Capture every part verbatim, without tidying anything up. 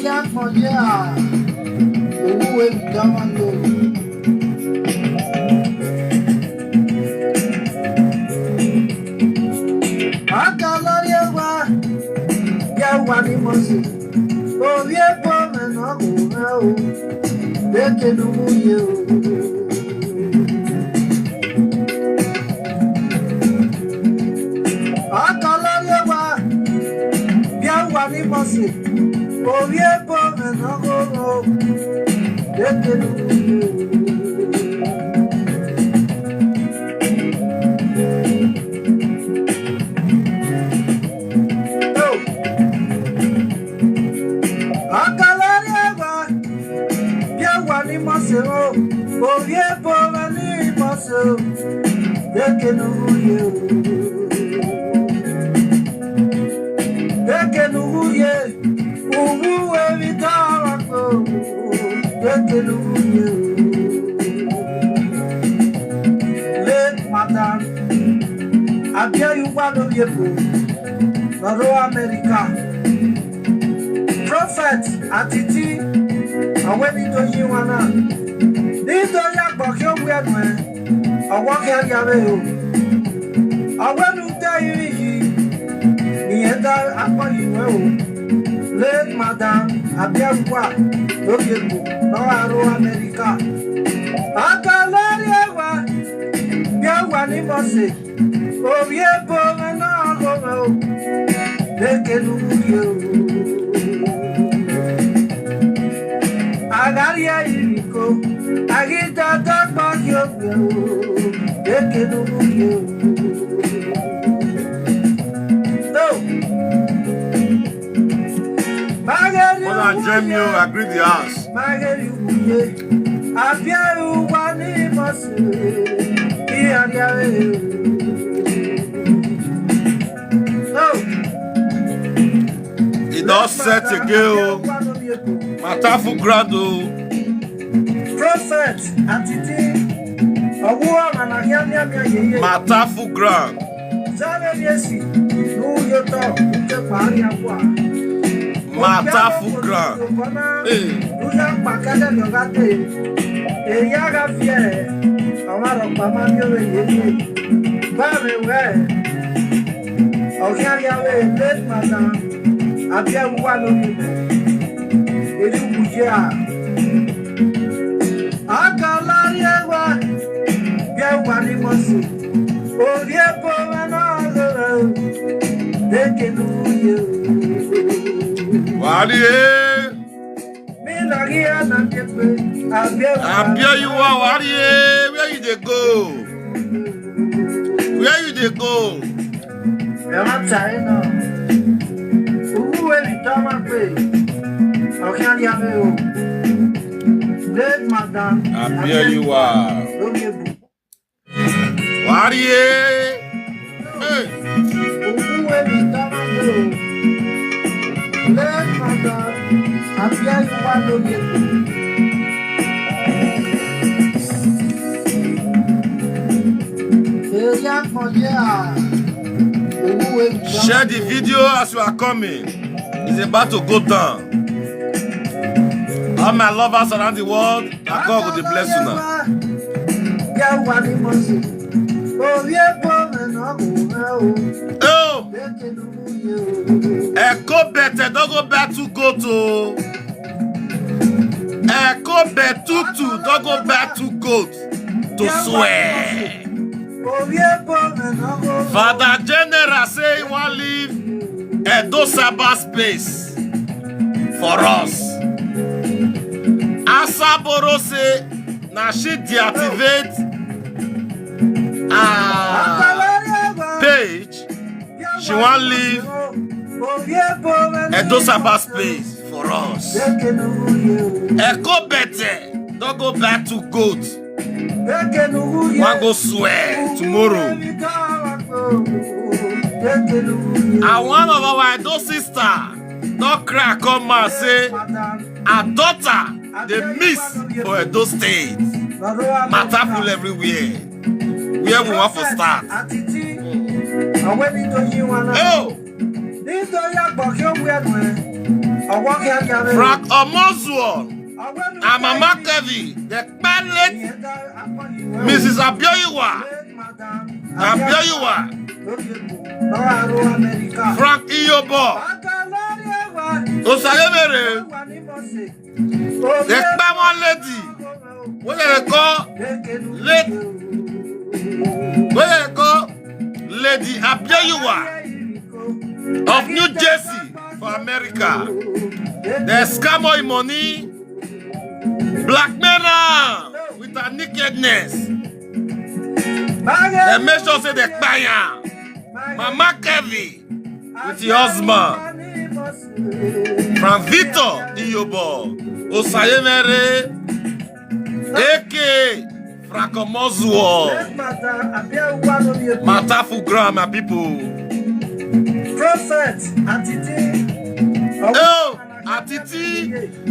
Yakpọnye a, owu we mi dama lo. Akalari ewa, ya wa ni mo se. Ovi epo me na ko me o. Deke nu mu ye o. Akalari ewa, ya wa ni mo se. Ovi epo me na ko me o. Deke nu mu ye o. Akalari ewa, bia wa ni mo se o, ovi epo wa ni mo se o, deke nu ye o, deke nu ye, uwu evi ta wa ko, deke nu ye o. Late madam, I tell you what, no ye po, Noro America. Prophet Atiti, awe ni to yi wana. Ni to ya gbo ki o gbe enu e. Awo ki a ya we o. Awe nu te yi yi. Ni e da apa yi we o. Late madam, abia wa. No ye po, Noro America. Akalari ewa, bia wa ni mo se. Ovi epo me na ko me o. Deke nu ye o. Agari ayi ko. Agi ta ta pa ki o me o. Deke nu ye o. Oh. Magari Mona Jemio, I greet the house. Magari uye. Abia uwa ni mo se. Iya ya e. Oh. E don set again o. Matter full ground o. Prophet Atiti. Owu ama na ya ya ya ye ye. Matter full ground. Zare yesi. Nu yo to. Nke pa ya kwa. Matter full ground. Hey. Nuya kpakada ni oga te. Eya ga fie. Awa ro pa ma mi ore ye ye. Ba mi we. Oga ya we, late madam. Abia wa lo mi. Eri buja. Akalari ewa. Bia wa ni mo se. Ovi epo me na ko me o. Deke nu ye o. Wari e. Mi na gi ana mi pe. Abia wa. Abia you are, wari e. Where you dey go? Where you dey go? Ẹ má ta ẹ náà. Owó ẹ̀rì tá a máa pè. Ọ̀kẹ́ á yá mi o. Late madam. Abia you are. Lórí ebù. Wari e. Hey. Owó ẹ̀rì tá a máa pè o. Late madam. Abia you are lórí ebù. Èrè àkànjẹ́ à. Owó ẹ̀rì tá a máa pè o. Share the video as you are coming. It's about to go down. All my lovers around the world, that God will bless you now. Yàwá ni mo ṣe. Orí epo mi náà kò rẹ̀ o. Oh! Ẹ̀kọ́ bẹ̀tẹ̀ dọ́gọ́ bá tún goat o. Ẹ̀kọ́ bẹ̀ tútù dọ́gọ́ bá tún goat to swear. Father General say he wan leave Edo Cyber Space for us. Asaboro say na she deactivate her page. She wan leave Edo Cyber Space for us. Ẹ̀kọ́ bẹ̀tẹ̀ dọ́gọ́ bá tún goat. Wan go swear tomorrow. And one of our Edo sister don cry come out say her daughter dey miss for Edo State. Matter full everywhere. Where we wan for start? Oh! Nítorí àgbọ̀kẹ́ òwe ẹ̀dùn ẹ̀. Frank Omozuo and Mama Kevin, the parents, Missus Abioyiwa, Abioyiwa, Frank Iyobo, Osayemere, the Kpamon lady, what they call lady, what they call Lady Abioyiwa of New Jersey for America. They scam all money, blackmail am with her nakedness. They make sure say they buy am. Mama Kevin with your husband. From Victor Iyobo, Osayemere, A K Frank Omozuo. Matter for ground, my people. Prophet Atiti. Oh, Atiti.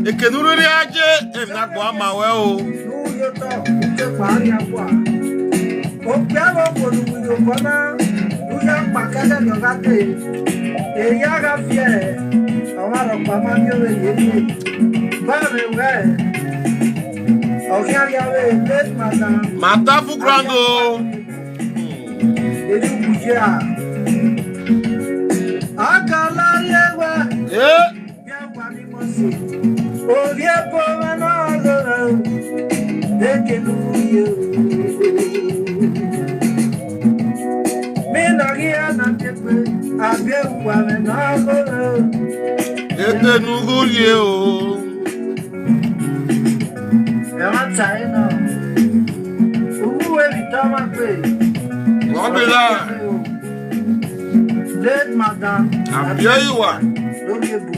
Ekenururi aje, em na gwa ma we o. N'ụyọtọ nke kpagharị akwa. Oke ahụ obodo nwere ụkọna, ụya mkpakada yọgate. Eya ga fie, ọwa rọkpa ma mi ore ye ye. Ba re we. Ọhịa ya we, let madam. Matter for ground o. Edu buja. Akala ye we. Eh. Orí ẹ̀kọ́ wa náà ló rà ó, lékè ló fún yé o. Mi nà rí àná dé pé, àbí ẹ̀wà rẹ̀ náà ló rà ó. Ètè nùgú yé o. Ẹ má ta ẹ náà. Owó èlì tó máa pè. Wọ́n bí láà. Late madam. Àbíọ́yìnwá. Lókè bò.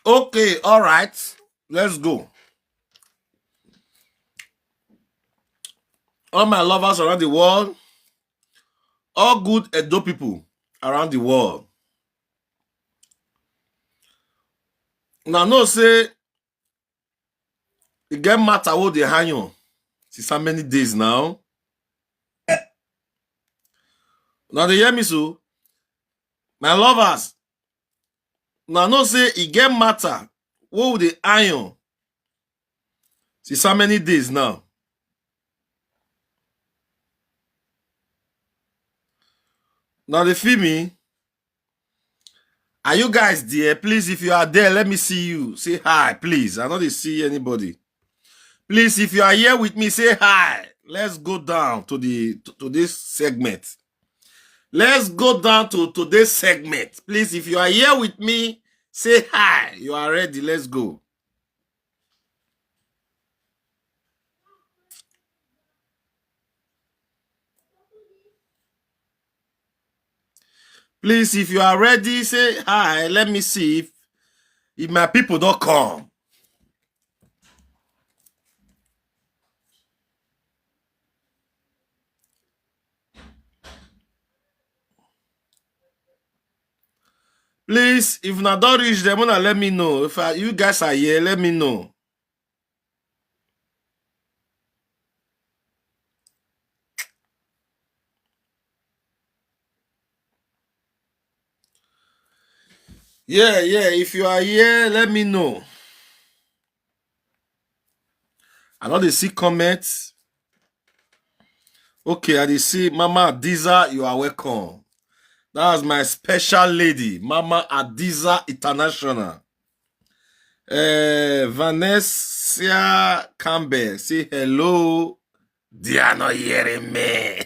Okay, all right. Let's go. All my lovers around the world, all good Edo people around the world. Now, no say e get matter wey dey hang on since how many days now? Now they hear me so, my lovers. Now no say e get matter wey we dey iron since how many days now? Now they feel me. Are you guys there? Please, if you are there, let me see you. Say hi, please. I know they see anybody. Please, if you are here with me, say hi. Let's go down to the to, to this segment. Let's go down to today's segment. Please, if you are here with me, say hi. You are ready. Let's go. Please, if you are ready, say hi. Let me see if, if my people don't come. Please, if una don reach them, una let me know. If I, you guys are here, let me know. Yeah, yeah. If you are here, let me know. I know they see comments. Okay, I dey see Mama Adiza, you are welcome. That's my special lady, Mama Adiza International. Eh, Vanessa Campbell, say hello. They are not hearing me.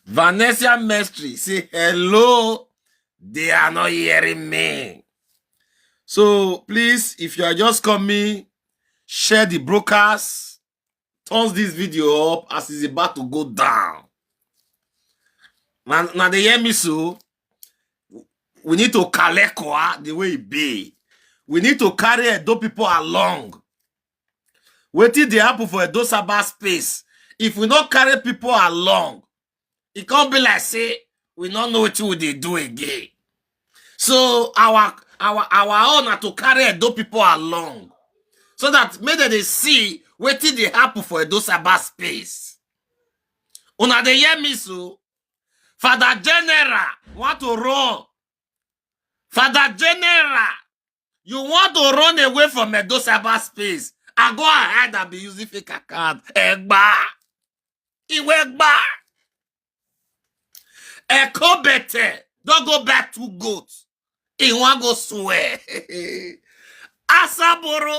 Vanessa Mestri, say hello. They are not hearing me. So please, if you are just coming, share the broadcast, thumbs this video up as it's about to go down. Now, now they hear me so. We need to collect kwa the way it be. We need to carry Edo people along. Wetin dey happen for Edo Sabbath space? If we no carry people along, e come be like say we no know wetin we dey do again. So our our our own na to carry Edo people along, so that make dem dey see wetin dey happen for Edo Sabbath space. Una dey hear me so? Father General want to run. Father General, you want to run away from Edo cyberspace and go ahead and be using fake account. Egba. Iwegba. Eko Bete. Don't go back to goat. He want go swear. Asaboro.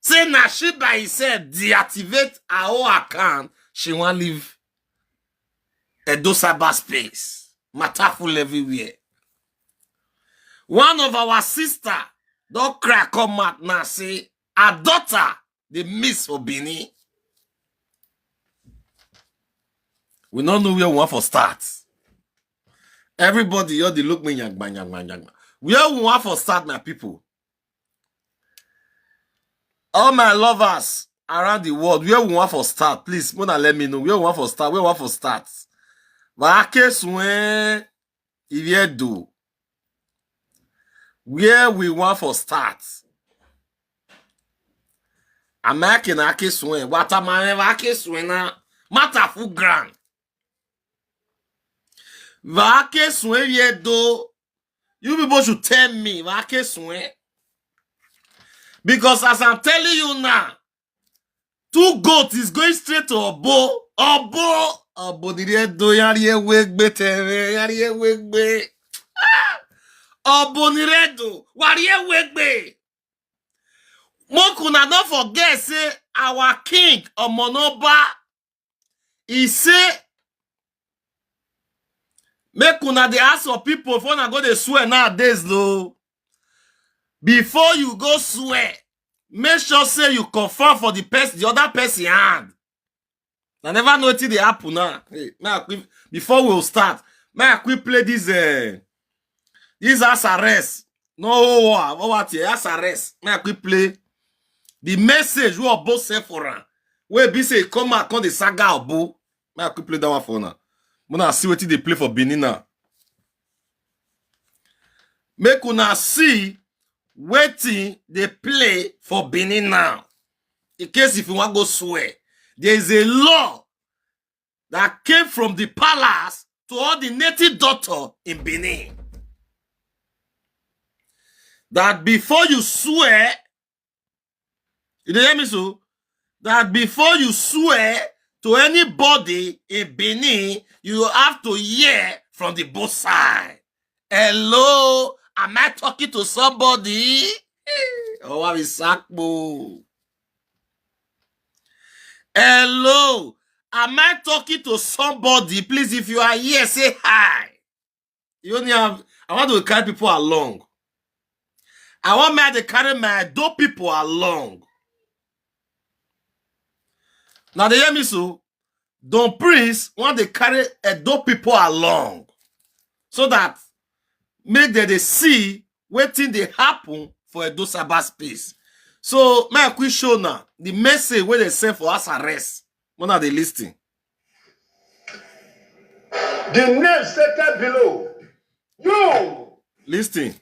Say na she by herself deactivate her own account. She want leave Edo cyberspace. Matter full everywhere. One of our sister don't cry come out now say her daughter dey miss for Benin. We no know where we want for start. Everybody, you dey look me nyagba, nyagba, nyagba. Where we want for start, my people? All my lovers around the world, where we want for start, please, Mona, let me know. Where we want for start? Where we want for start? Vake swen iviedo. Where we want for start? Amake na ake swen. What am I ake swen na? Matter full ground. Vake swen iviedo. You people should tell me, Vake swen. Because as I'm telling you now, two goat is going straight to Obo. Obo. Obo ni redo, yari ewegbe teme, yari ewegbe. Ah! Obo ni redo, wari ewegbe. Make una no forget say our king, Omonoba, he say, make una dey ask for people before una go dey swear nowadays, though. Before you go swear, make sure say you confirm for the person, the other person hand. I never know wetin dey happen now. Hey, may I quick, before we start, may I quick play this, uh, this house arrest. No, what, what, house arrest. May I quick play the message we Obo send for am. Wey be say come out, come the saga Obo. May I quick play that one for now. Una see wetin dey play for Benin now. Make una see wetin dey play for Benin now. In case if you wan go swear, there is a law that came from the palace to all the native doctor in Benin. That before you swear, you dey hear me so? That before you swear to anybody in Benin, you have to hear from the both side. Hello, am I talking to somebody? Oh, what is Sakpo? Hello, am I talking to somebody? Please, if you are here, say hi. You only have, I want to carry people along. I want me to carry my Edo people along. Now they hear me so. Don Prince want to carry Edo people along so that make dem dey see wetin dey happen for Edo cyberspace. So make I quick show now the message wey dem send for house arrest. Una dey listen. The name stated below. You. Listen.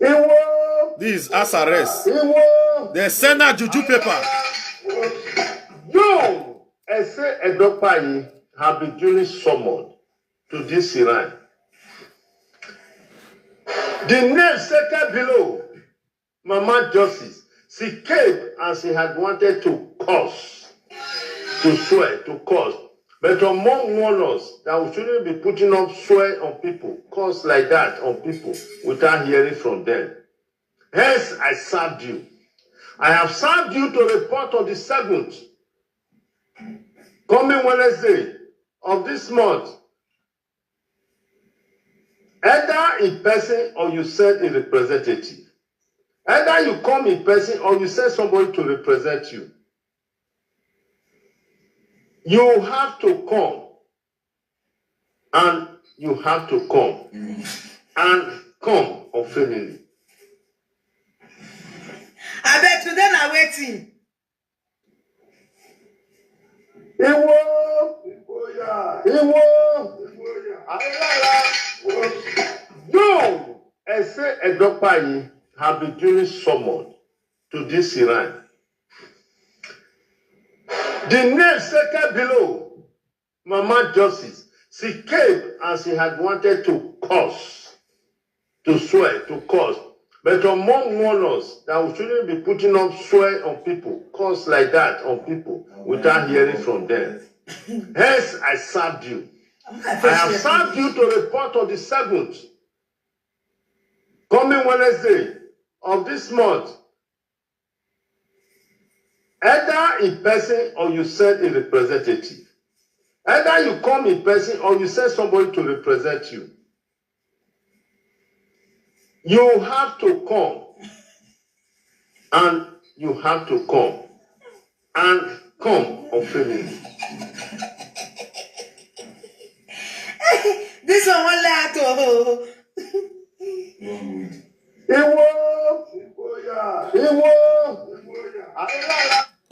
Iwo. This is house arrest. Iwo. They send out juju paper. You, Ese Edopayi, have been duly summoned to this shrine. The name stated below, Mama Justice, she came and she had wanted to curse, to swear, to curse. But Omon warned us that we shouldn't be putting up swear on people, curse like that on people without hearing from them. Hence, I served you. I have served you to report on the seventh, coming Wednesday of this month. Either in person or you send a representative. Either you come in person or you send somebody to represent you. You have to come. And you have to come. And come unfailingly. Abeg, today na wetin? Iwo. Iwo. You, Ese Edopayi, have been duly summoned to this shrine. The name stated below, Mama Justice, she came and she had wanted to curse, to swear, to curse. But your mom warned us that we shouldn't be putting up swear on people, curse like that on people without hearing from them. Hence, I served you. I have served you to report on the seventh, coming Wednesday of this month. Either in person or you send a representative. Either you come in person or you send somebody to represent you. You have to come. And you have to come. And come unfailingly. This one won't let out. Iwo, Iwo, yeah, Iwo.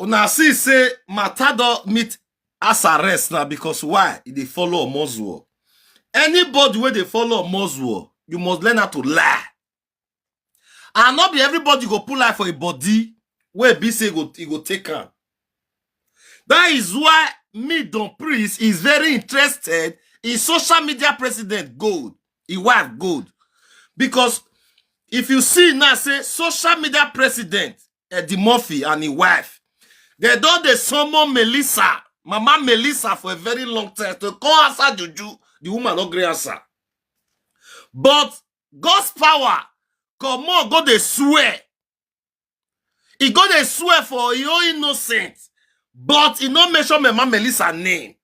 Una see say matter don meet as arrest now because why? E dey follow Omozuo. Anybody wey dey follow Omozuo, you must learn how to lie. And not be everybody go put life for a body wey be say e go, e go take am. That is why me, Don Priest, is very interested in social media president Gold, his wife Gold. Because if you see now, say social media president Eddie Murphy and his wife, they don dey summon Melissa, Mama Melissa for a very long time to come answer juju. The woman no gree answer. But God's power comot go dey swear. E go dey swear for e own innocent, but e no mention Mama Melissa name.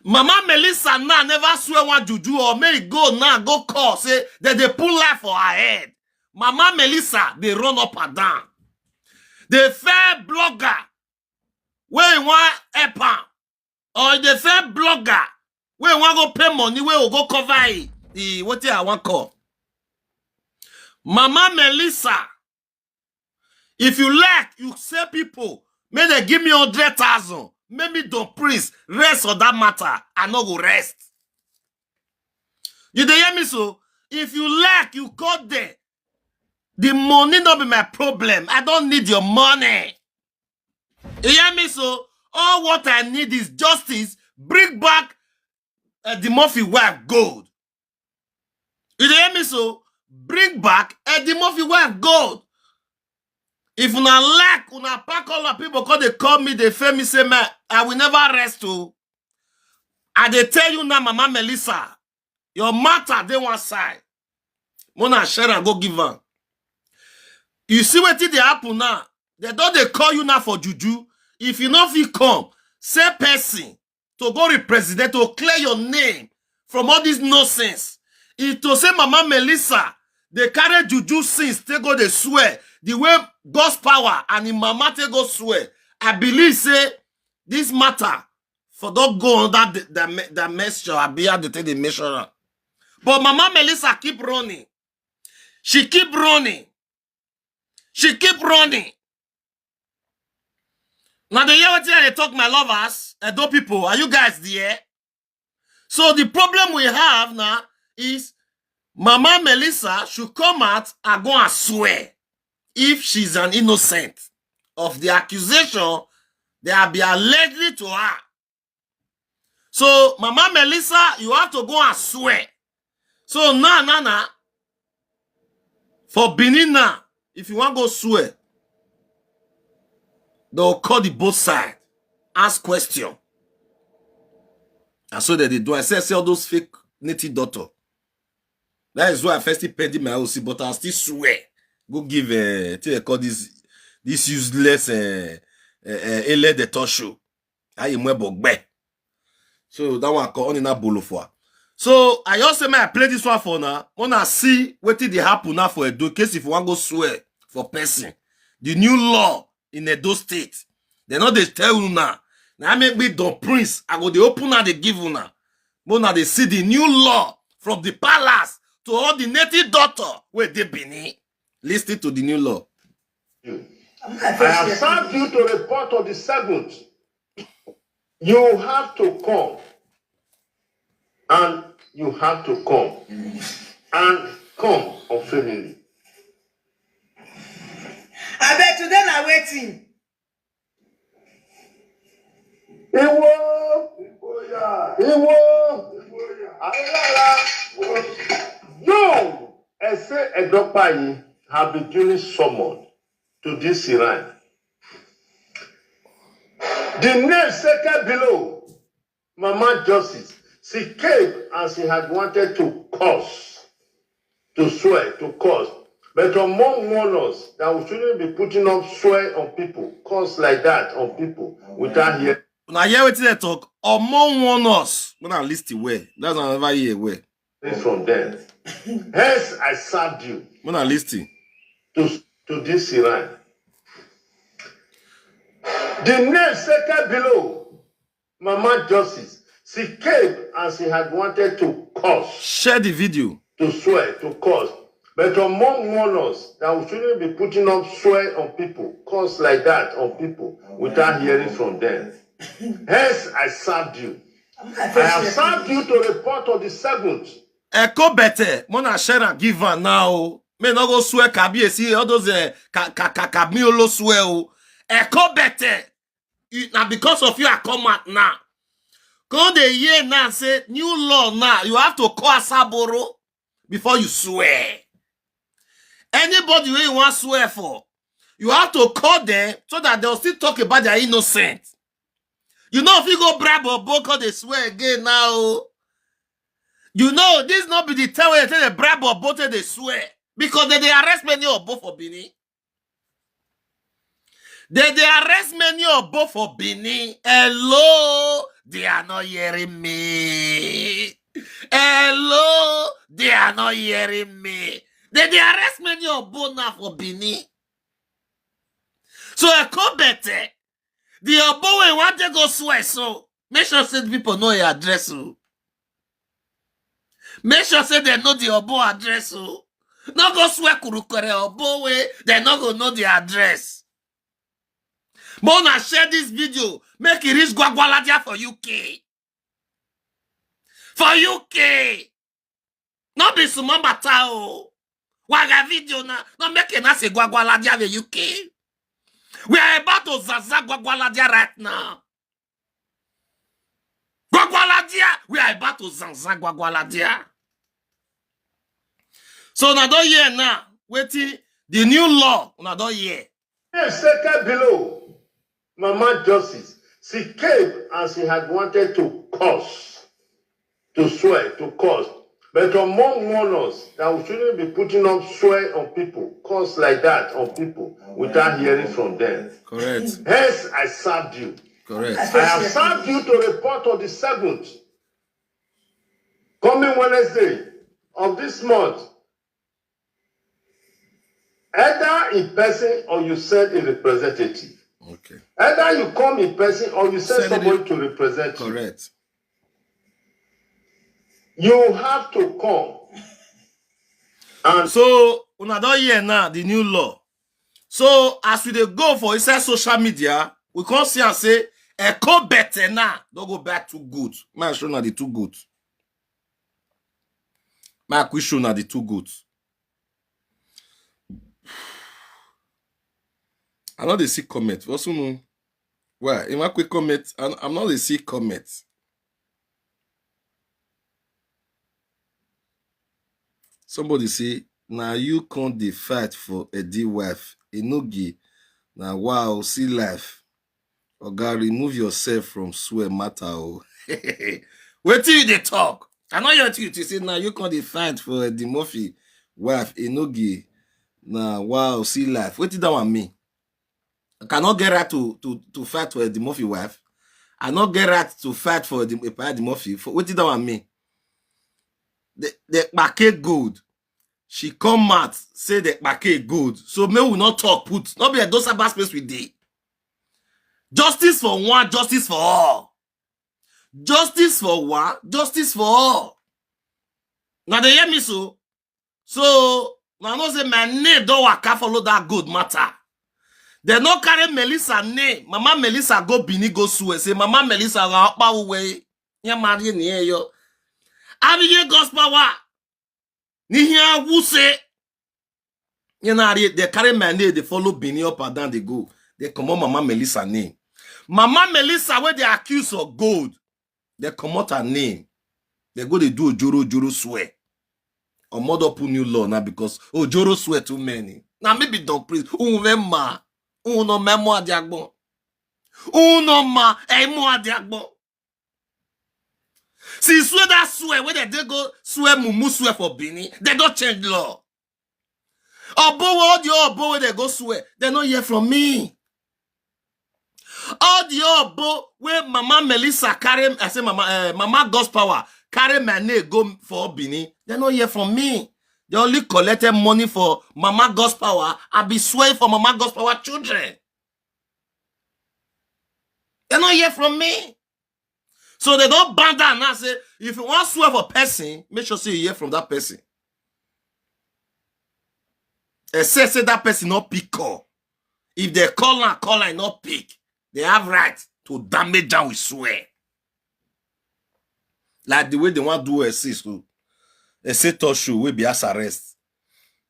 Mama Melissa now never swear one juju or make e go now go call say dem dey put life for her head. Mama Melissa dey run up and down. The fair blogger wey wan help am, or the fair blogger wey wan go pay money wey go go cover e, e wetin I wan call. Mama Melissa, if you like, you say people, make dem give me hundred thousand, make me Don Priest rest on that matter, I no go rest. You dey hear me so? If you like, you go there. The money no be my problem. I don't need your money. You hear me so? All what I need is justice. Bring back Eddie Murphy wife Gold. You dey hear me so? Bring back Eddie Murphy wife Gold. If una like, una pack all of people come dey call me, dey fail me, say, man, I will never rest o. I dey tell you now, Mama Melissa, your matter dey one side. Make una share am go give am. You see wetin dey happen now? Dem don dey call you now for juju. If you no fit come, say person to go represent, to clear your name from all this nonsense. If to say Mama Melissa dey carry juju since take go dey swear, the way God's power and im mama take go swear, I believe say this matter for don go under the, the, the menstrual, abi how they take dey measure am. But Mama Melissa keep running. She keep running. She keep running. Now dey hear wetin I dey talk, my lovers, Edo people. Are you guys there? So the problem we have now is Mama Melissa should come out and go and swear if she's an innocent of the accusation they have been allegedly to her. So, Mama Melissa, you have to go and swear. So now, now, now, for Benin now, if you wan go swear, they'll call the both side, ask question. And so that they do. I say, say all those fake native doctor. That is why I first pending my O C, but I still swear. Go give uh, till they call this this useless uh, uh, uh, Ele de Tosho. Ayi mwe bogbe. So that one call on in a bolo for. So I just say, man, I play this one for now. Wanna see what did happen now for Edo case if you want go swear for person. The new law in Edo State. They know they tell you now. Now make me Don Prince. I go the open now they give you now. But now they see the new law from the palace to all the native daughter where they Benin. Listen to the new law. I have sent you to report on the seventh. You have to come. And you have to come. And come unfailingly. Abeg, today na wetin? Iwo! Iwo! Ayala! Young Ese Edopayi have been duly summoned to this shrine. The name second below, Mama Justice, she came and she had wanted to curse, to swear, to curse. But Omon warned us that we shouldn't be putting up swear on people, curse like that on people without hearing Now hear wetin dem talk. Omon warn us. When I listen well, that's another year well. from them. Hence, I served you When I listen. to, to this shrine. The name second below, Mama Justice, she came and she had wanted to curse, Share the video. to swear, to curse. But Omon warned us that we shouldn't be putting up swear on people, curse like that on people, without hearing from them. Hence, I served you. I have served you to report on the seventh. Echo better. Mona share and give her now. May not go swear Kabiyesi. All those uh, ka, ka, ka, Kabiolo swear. Oh. Echo better. You, now because of you, I come out now. Come dey hear now say new law now. You have to call Asaboro before you swear. Anybody wey you wan swear for, you have to call them so that they'll still talk about their innocent. You know if you go bribe Obo, come dey swear again now. You know this not be the time wey they take dey bribe Obo, take dey swear, because they dey arrest many Obo for Benin. They dey arrest many Obo for Benin. Hello, they are not hearing me. Hello, they are not hearing me. They dey arrest many Obo now for Benin. So I come better. The Obo wey wan take go swear so, make sure say the people know your address o. Make sure say dem know the Obo address o. No go swear kurukere Obo wey dem no go know the address. But una share this video, make e reach Gwagwaladia for U K. For U K. No be small matter o. Waga video na, no make e na say Gwagwaladia for U K. We are about to zaza Gwagwaladia right now. Gwagwaladia, we are about to zaza Gwagwaladia. So una don hear now, wetin the new law, una don hear. Yes, second below, Mama Justice, she came and she had wanted to curse, to swear, to curse. But Omon warned us that we shouldn't be putting up swear on people, curse like that on people, without hearing from them. Correct. Hence, I served you. Correct. I have served you to report on the seventh, coming Wednesday of this month. Either in person or you send a representative. Okay. Either you come in person or you send Send it somebody to represent you. Correct. You have to come. And So una don hear now the new law. So as we dey go for inside social media, we come see and say Echo better now. Don't go back too good. My show na the too good. My quick show na the too good. I know they see comment. What's no? Why? In my quick comment, I'm, I'm not they see comment. Somebody say, now you can't dey fight for Eddie wife. Enogi, now wow, see life. Oga, remove yourself from swear matter. Oh. Wait till you dey talk. I know you to say now you can't dey fight for Eddie Murphy wife. Enogi, now wow, see life. What did that one mean? I cannot get right to to to fight for Eddie Murphy wife. I not get right to fight for Eddie, Eddie Murphy. For what did that one mean? The the package good. She come out say the package good. So may we not talk put. Not be a dosa space with day. Justice for one, justice for all. Justice for one, justice for all. Now they hear me so. So now I know say my name don't waka follow that good matter. They no carry Melissa name. Mama Melissa go Bini go sue say Mama Melissa ga opa uwe. Ya marry ni yo. Abiye gospel wa. Ni here who say you know they carry my name, they follow Bini up and down, they go. They come on Mama Melissa name. Mama Melissa, where they accuse of gold, they comot her name. They go, they do ojoro, ojoro swear. Omo don put new law now because ojoro swear too many. Now maybe don't please. Uno ma, uno memo adiagbon. Uno ma, emo adiagbon. See, swear that swear, when they, they go swear mumu swear for Benin, they don't change law. Obo, all the Obo where they go swear, they not hear from me. All the Obo where Mama Melissa carry, I say Mama, uh, Mama God's Power carry my name go for Benin, they not hear from me. They only collected money for Mama God's Power. I be swearing for Mama God's Power children. They not hear from me. So they don't ban down now. Say, if you want swear for person, make sure say you hear from that person. Except say that person not pick call. If they call and call and not pick, they have right to damage down with swear. Like the way they want do a sis who a say talk show will be as arrest.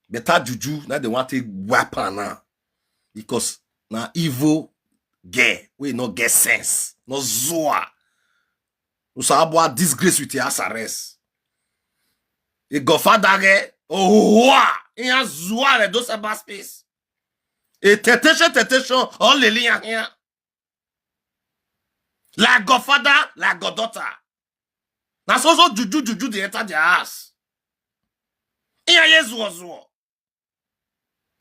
Better juju, now they want to wipe her now. Because now evil gay, we not get sense, not zoa. Usabwa disgrace with your house arrest. A godfather gay, oh, he has zoa, those about space. A temptation, temptation, all the here. Like godfather, like goddaughter. That's also juju, juju, they enter their house. Here, yes, was war.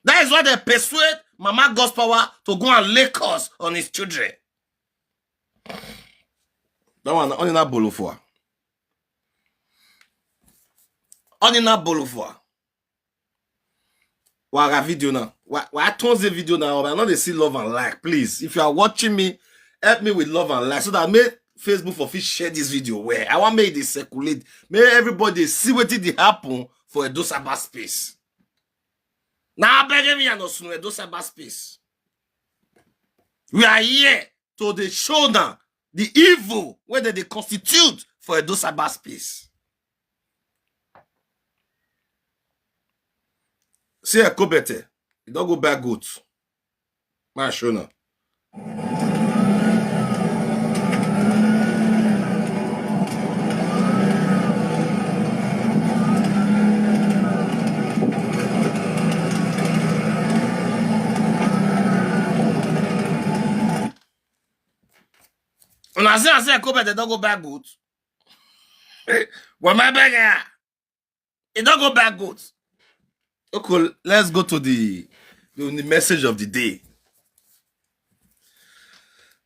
That is why they persuade Mama God's Power to go and lay curse on his children. That one, only not Bolofua. Only not Bolofua. Why I video now? Why, why I turn the video now? I know they see love and like. Please, if you are watching me, help me with love and like so that may Facebook for fish share this video where I want make it circulate. May everybody see what did happen for a Dosaba space. Now I beg me and Osunu Edo Cyber Space. We are here to the show now the evil where they constitute for Edo Cyber Space. See a Kobete, it don't go back good. My show now. Una see, I say Kobe, they don't go buy goat. Well, my bag, yeah. It don't go buy goat. Okay, let's go to the, the, the message of the day.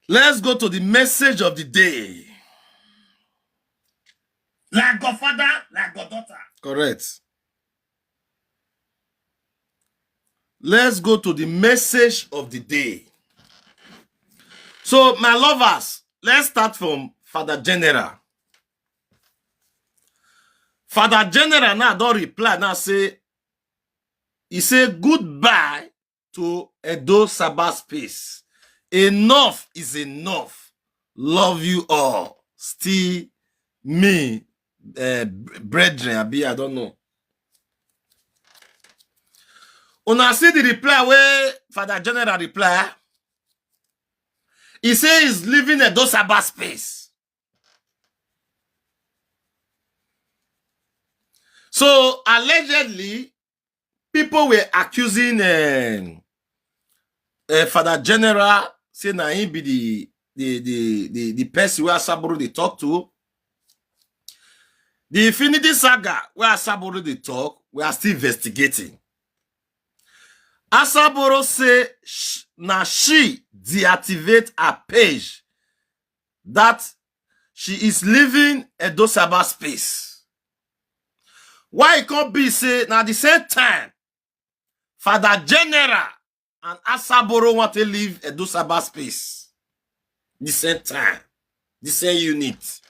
Let's go to the message of the day. Like godfather, like goddaughter. Correct. Let's go to the message of the day. So, my lovers, let's start from Father General. Father General now don't reply. Now say, he say goodbye to Edo Sabbath space. Enough is enough. Love you all. Still me, uh, brethren, I be, I don't know. Una see the reply where Father General reply. He say he's leaving Edo Sabbath space. So allegedly, people were accusing, um, uh, Father General, say na him be the the the the, the person where Asaboro they talk to. The Infinity Saga where Asaboro they talk, we are still investigating. Asaboro say sh- na she deactivate her page that she is leaving Edo Sabbath space. Why it can't be say now the same time Father General and Asaboro want to leave Edo Sabbath space? The same time, the same unit,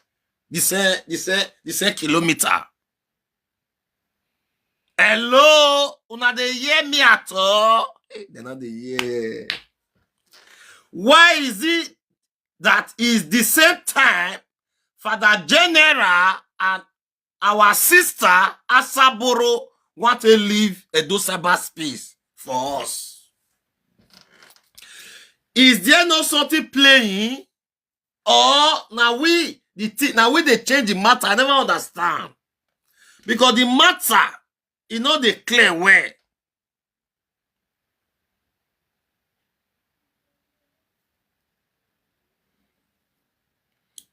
the same, the same, the same kilometer. Hello, una dey hear me at all? Eh, they not dey hear. Why is it that is the same time Father General and our sister Asaboro want to leave Edo Sabbath space for us? Is there no something playing? Or now we the thing now we they change the matter? I never understand. Because the matter, you know, they clear where.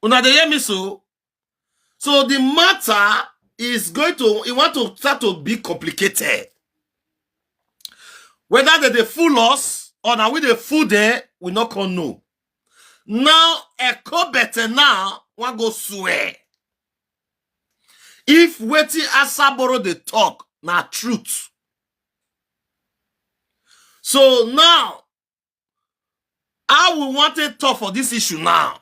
Una dey hear me so? So the matter is going to, it want to start to be complicated. Whether they dey fool us or now we dey fool them, we not gonna know. Now, Echo better now, one go swear. If wetin Asaboro dey talk na truth. So now, how we want to talk for this issue now?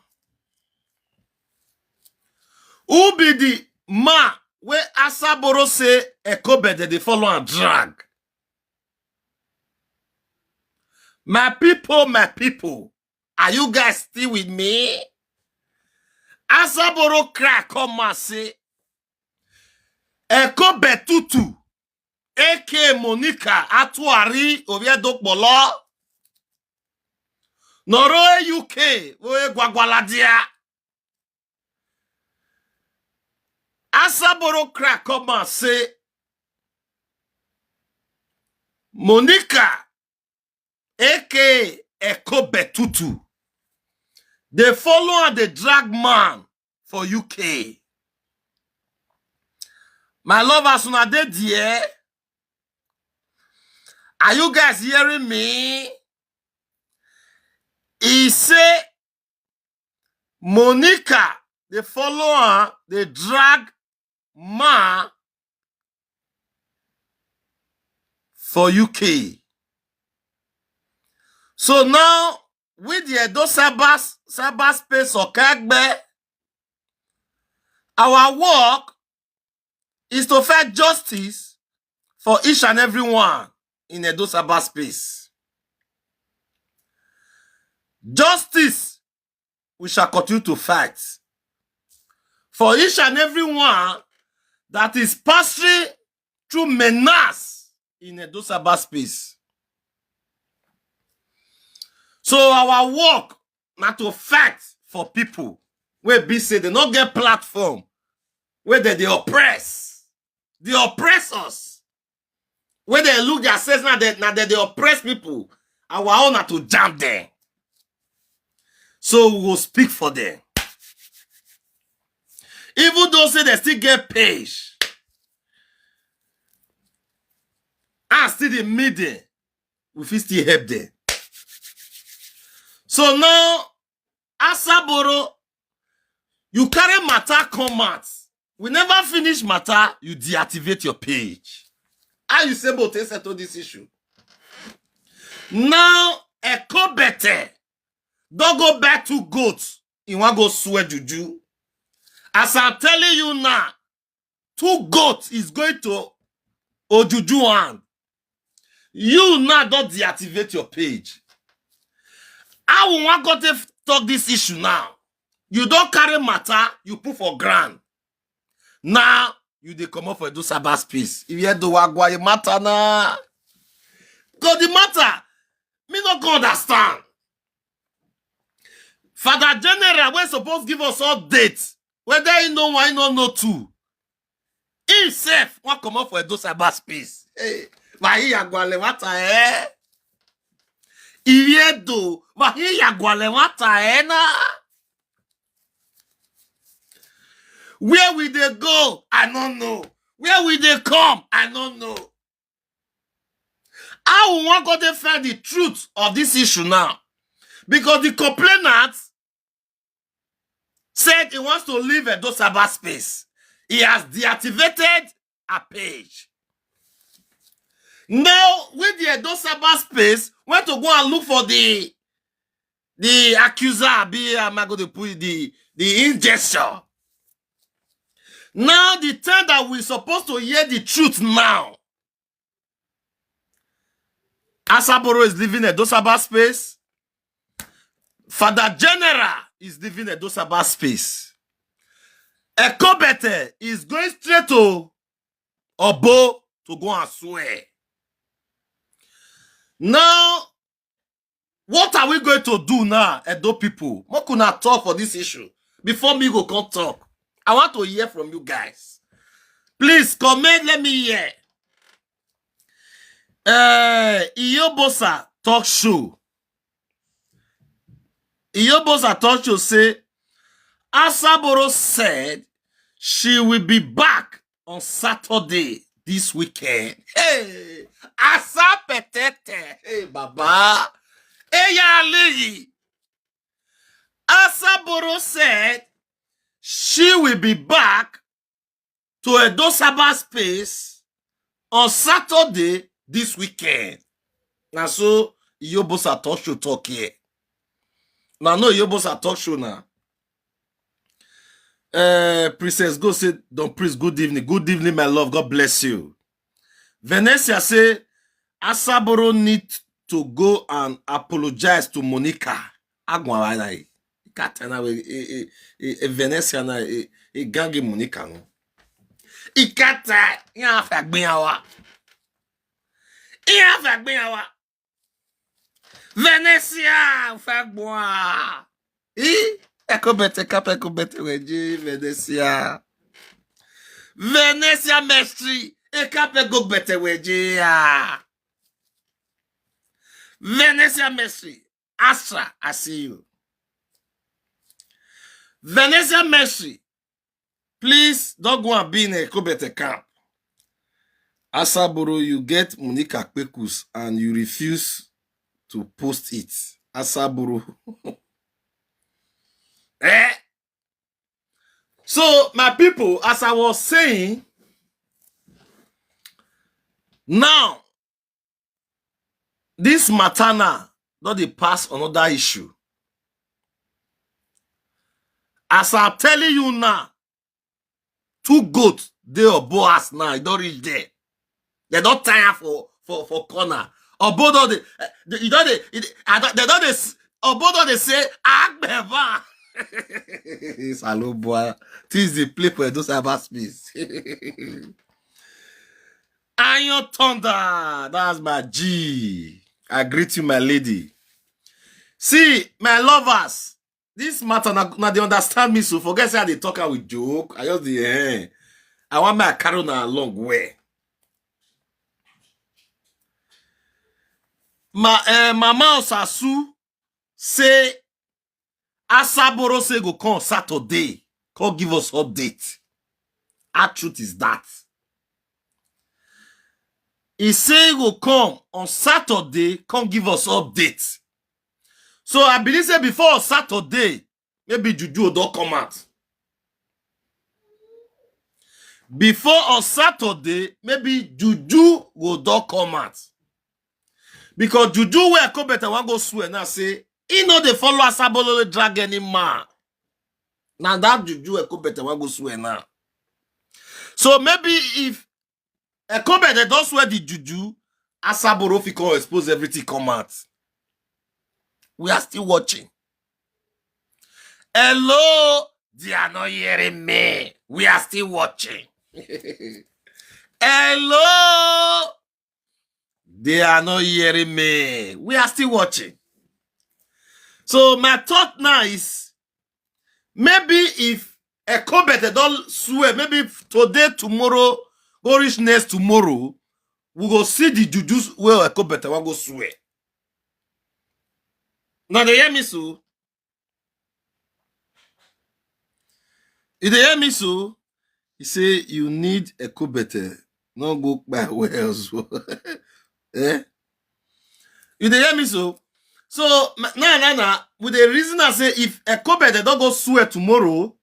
Who be the man where Asaboro say Echo better they follow and drag? My people, my people, are you guys still with me? Asaboro cry come and say, Echo Betutu, A K Monica Atuari Oviedokpolo, Noro U K, Oye Gwagwaladia. Asaboro cry come and say, Monica, A K Echo Betutu, they follow and they drag man for U K. My lovers, una dey there? Are you guys hearing me? He say Monica, they follow her, they drag man for U K. So now, with the Edo cyber, cyberspace or Kagbe, our work is to find justice for each and every one in Edo cyberspace. Justice, we shall continue to fight for each and every one that is passing through menace in Edo cyberspace. So our work na to fight for people wey be say they no get platform, wey they dey oppress, they oppress us, wey they look their sense now that now that they oppress people. Our own na to jam them. So we will speak for them. Even though say they still get page, and still the media, we fit still help them. So now, Asaboro, you carry matter come out. We never finish matter, you deactivate your page. How you say about to settle this issue? Now, Echo better. Don't go back to goats. You want go swear juju. As I'm telling you now, two goats is going to Ojuju hand. You now don't deactivate your page. How we want go take talk this issue now? You don't carry matter, you put for ground. Now, you dey comot for Edo cyberspace. If you do wagwa, you matter na. Go the matter. Me not go understand. Father General, we suppose give us update. Whether he know one, he no know two. Himself, wan comot for Edo cyberspace. Hey, Mahi Yagwale, what a eh? Iviedo, Mahi Yagwale, what a eh na? Where we dey go, I no know. Where we dey come, I no know. How we wan go dey find the truth of this issue now? Because the complainant said he wants to leave Edo cyberspace. He has deactivated a page. Now, with the Edo cyberspace, went to go and look for the the accuser, be am I go to put the the ingestion. Now the time that we supposed to hear the truth now. Asaboro is leaving Edo cyberspace. Father General is leaving Edo cyberspace. Ekobete is going straight to Obo to go and swear. Now, What are we going to do now, Edo people? Make una talk for this issue before me go come talk. I want to hear from you guys. Please comment, let me hear. Uh, Iyobosa talk show. Iyobosa talk show say Asaboro said she will be back on Saturday this weekend. Hey, Asa Petete. Hey, Baba. Hey, Yali. Asaboro said she will be back to Edo Sabbath space on Saturday this weekend. Now, so Iyobosa talk show talk here. Now, no Iyobosa talk show now. Uh, Princess Go say, Don Priest, good evening. Good evening, my love. God bless you. Venetia say, Asaboro need to go and apologize to Monica. Agwa na e. Ikata na we e, e, e, e, Venetia na e, e gangi Monica no. Ikata ya fa gbiyawa. Ya fa gbiyawa. Venetia fa gboa. I eko bete kap eko bete weji Venetia. Venetia mestri e kap eko bete weji ya. Venetia mestri. Astra, I see you. Venetia mestri, please don't go and be in a Kobete camp. Asaboro, you get Monica Kpekus and you refuse to post it. Asaboro. Eh? So, my people, as I was saying, now, this matter now don dey pass another issue. As I'm telling you now, two goat dey Obo house now, e don reach there. Dem don tie am for, for, for corner. Obo don dey, eh, dey, e don dey, e dey, I don, dem don dey s-, Obo don dey say, "Agbeva." Saloboa, things dey play for Edo cyberspace. Iron Thunder, that's my G. I greet you, my lady. See, my lovers, this matter, na, na dey understand me, so forget say I dey talk am with joke. I just dey, eh. I want my carry una along well. Ma, eh, Mama Osasu say Asaboro say go come Saturday, come give us update. How truth is that? He say he go come on Saturday, come give us update. So I believe say before Saturday, maybe Juju go don come out. Before on Saturday, maybe Juju go don come out. Because Juju wey Ekobete wan go swear now say he no dey follow Asaboro drag any man. Na that Juju Ekobete wan go swear now. So maybe if Ekobete don swear the Juju, Asaboro fit come expose everything come out. We are still watching. Hello, they are not hearing me. We are still watching. Hello, they are not hearing me. We are still watching. So my thought now is, maybe if Ekobete don swear, maybe if today, tomorrow, go reach next tomorrow, we go see the Juju wey Ekobete wan go swear. Now they hear me so. If they hear me so, he say you need Ekobete, no go buy wells. Eh? You dey hear me so? So ma-, now, now, now, we dey reason and say if Ekobete don go swear tomorrow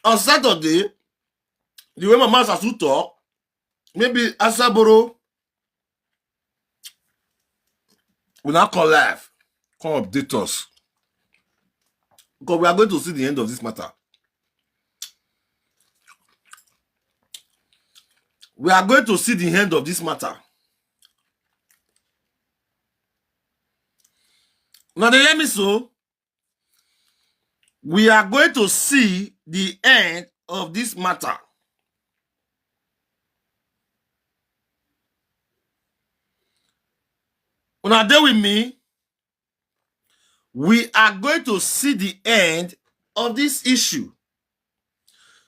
on Saturday, the way Mama Sasu talk, maybe Asaboro will now come live, come update us. Because we are going to see the end of this matter. We are going to see the end of this matter. Now they hear me so? We are going to see the end of this matter. Una dey with me? We are going to see the end of this issue.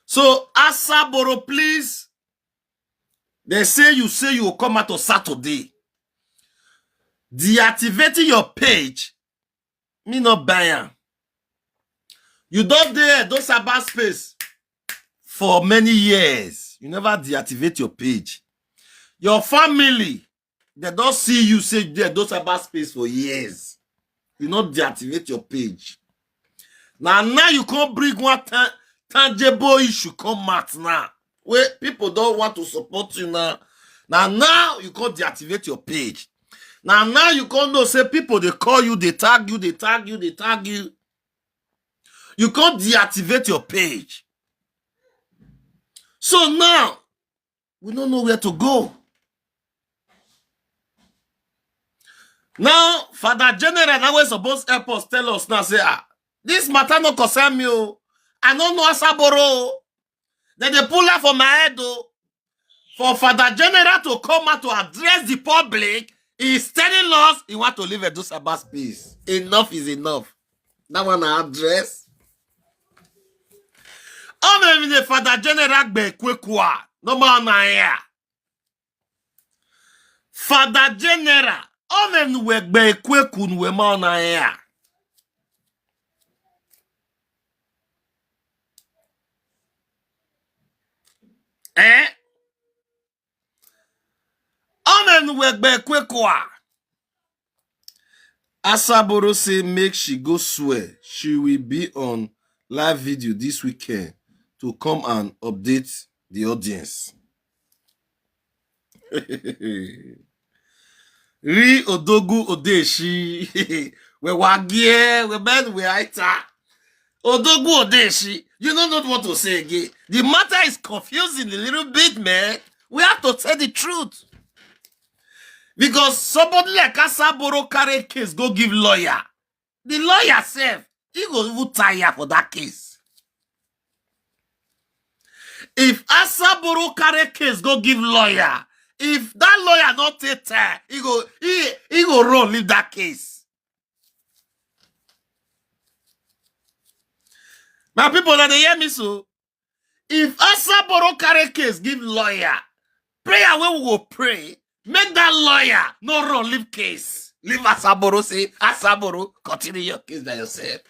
So, Asaboro, please. They say you say you will come out on Saturday. Deactivating your page, me not buy am. You don dey Edo Cyberspace for many years. You never deactivate your page. Your family, they don see you say you dey Edo Cyberspace for years. You no deactivate your page. Now, now you can't bring one tan-, tangible issue come out now. Where people don't want to support you now. Now, now you can't deactivate your page. Now, now you can't know say people, they call you, they tag you, they tag you, they tag you. You can't deactivate your page. So now, we don't know where to go. Now, Father General, now we suppose help us, tell us now, say, ah, this matter no concern me o. I no know Asaboro o. Then they pull out for my head o. For Father General to come out to address the public, he's telling us he want to leave Edo Cyberspace. Enough is enough. That one I address. How many the Father General gbe kwekwa? No more na here. Father General, how many we gbe kweku we ma na here? Eh? How many we gbe kwekwa? Asaboro say make she go swear. She will be on live video this weekend to come and update the audience. Ri Odogu Odeshi. We wagie, we ben we aita. Odogu Odeshi. You don't know what to say again. The matter is confusing a little bit, man. We have to tell the truth. Because somebody like Asaboro carry case, go give lawyer. The lawyer sef, he go even tire for that case. If Asaboro carry case, go give lawyer. If that lawyer not take time, he go, he, he go run, leave that case. My people, now they hear me so. If Asaboro carry case, give lawyer. Prayer where we go pray, make that lawyer no run, leave case. Leave Asaboro, say, Asaboro, continue your case by yourself.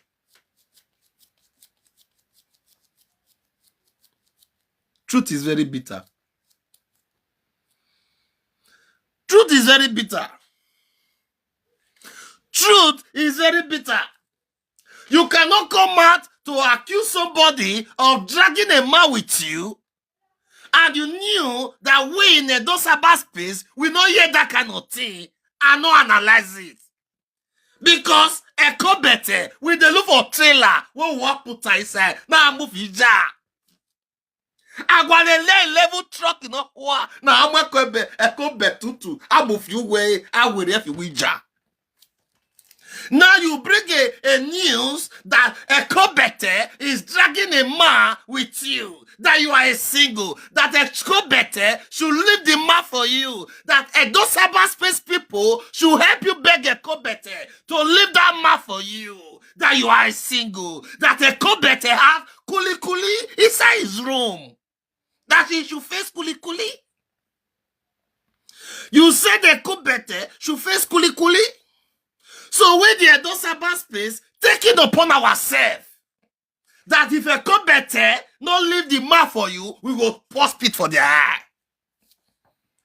Truth is very bitter. Truth is very bitter. Truth is very bitter. You cannot come out to accuse somebody of dragging a man with you, and you knew that we in Edo Cyberspace, we no hear that kind of thing and no analyze it. Because Echo Bete, we dey look for trailer, we walk put inside. Now move ija. Agwalele level truck no kwa. Now I'm a Echo Betutu. I move you way. I will if you wija. Now you bring a, a news that Echo Bete is dragging a man with you, that you are a single, that Echo Bete should leave the man for you, that Edo Cyberspace people should help you beg Echo Bete to leave that man for you, that you are a single, that Echo Bete have kuli kuli inside his room, that he should face kuli kuli. You said Echo Bete should face kuli kuli. So we the Edo Cyberspace taking upon ourselves that if Echo Bete no leave the man for you, we will pour spit for their eye.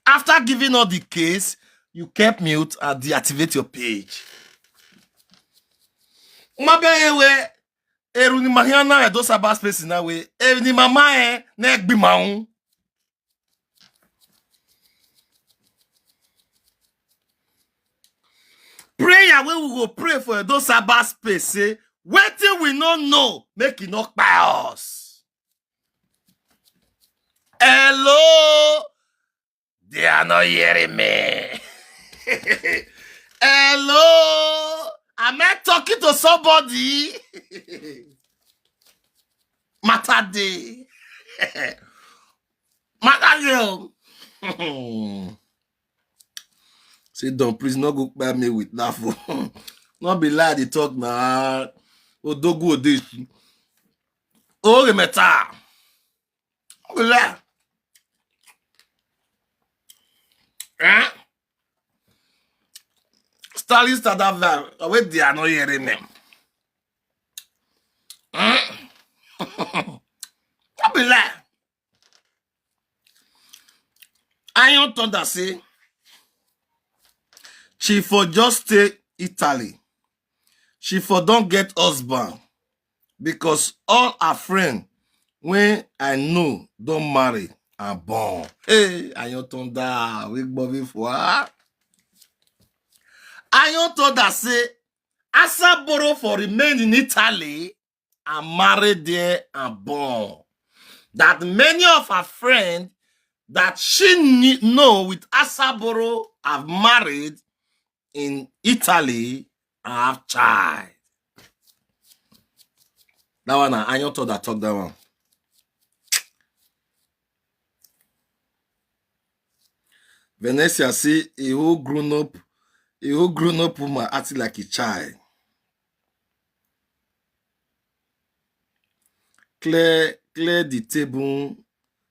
After giving all the case, you kept mute and deactivate your page. Mabe ewe, eru ni mahia na Edo Cyberspace na we, eru ni mama e na egbi maun. Prayer wey we go pray for Edo Cyberspace, say wetin we no know, make e no kpai us. Hello, they are not hearing me. Hello, am I talking to somebody? Matter dey. Matter dey o. Say, "Don, please no go kpai me with laugh o." No be lie, dey talk na. Odogwu Odeshi. Oge meta. No be lie. Eh? Stylist at that vibe. Wait there, no hearing me. Eh? No be lie. Iron Thunder say she for just stay Italy. She for don get husband because all her friend wey I know don marry and born. Hey, Iron Thunder, we gbọ́ mi for her. Iron Thunder say Asaboro for remain in Italy and marry there and born. That many of her friends that she kn- know with Asaboro have married in Italy and have child. That one, na Iron Thunder talk that one. Venetia say a whole grown up, a whole grown up woman acting like a child. Clear, clear the table.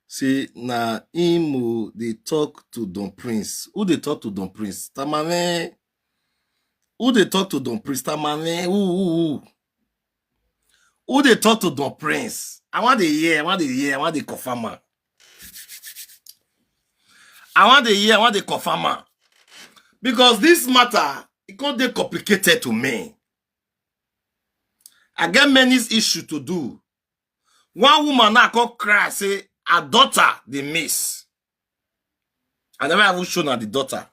Say na him o dey talk to Don Prince. Who dey talk to Don Prince? Tamame. Who dey talk to Don Prince? Tamame. Who, who, who? Who dey talk to Don Prince? I want to hear, I want to hear, I want to confirm am. I want to hear, I want to confirm am. Because this matter, it can't dey complicated to me. I get many issues to do. One woman now come cry say her daughter dey miss. I never even show na the daughter.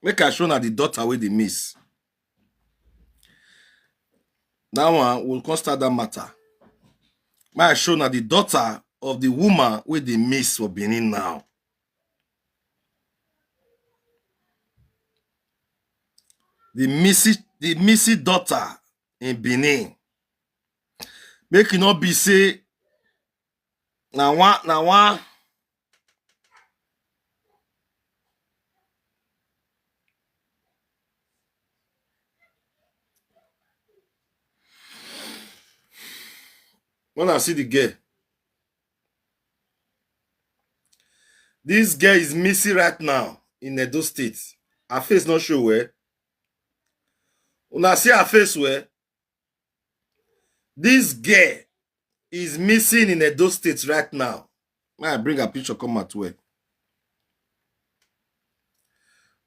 Make I show na the daughter wey dey miss. That one, we'll come start that matter. Make I show na the daughter of the woman wey dey miss for Benin now. The missing, the missing daughter in Benin. Make e no be say na one, na one. When I see the girl, this girl is missing right now in Edo State. Her face not show where. Una see her face where? This girl is missing in Edo State right now. May I bring her picture come out well?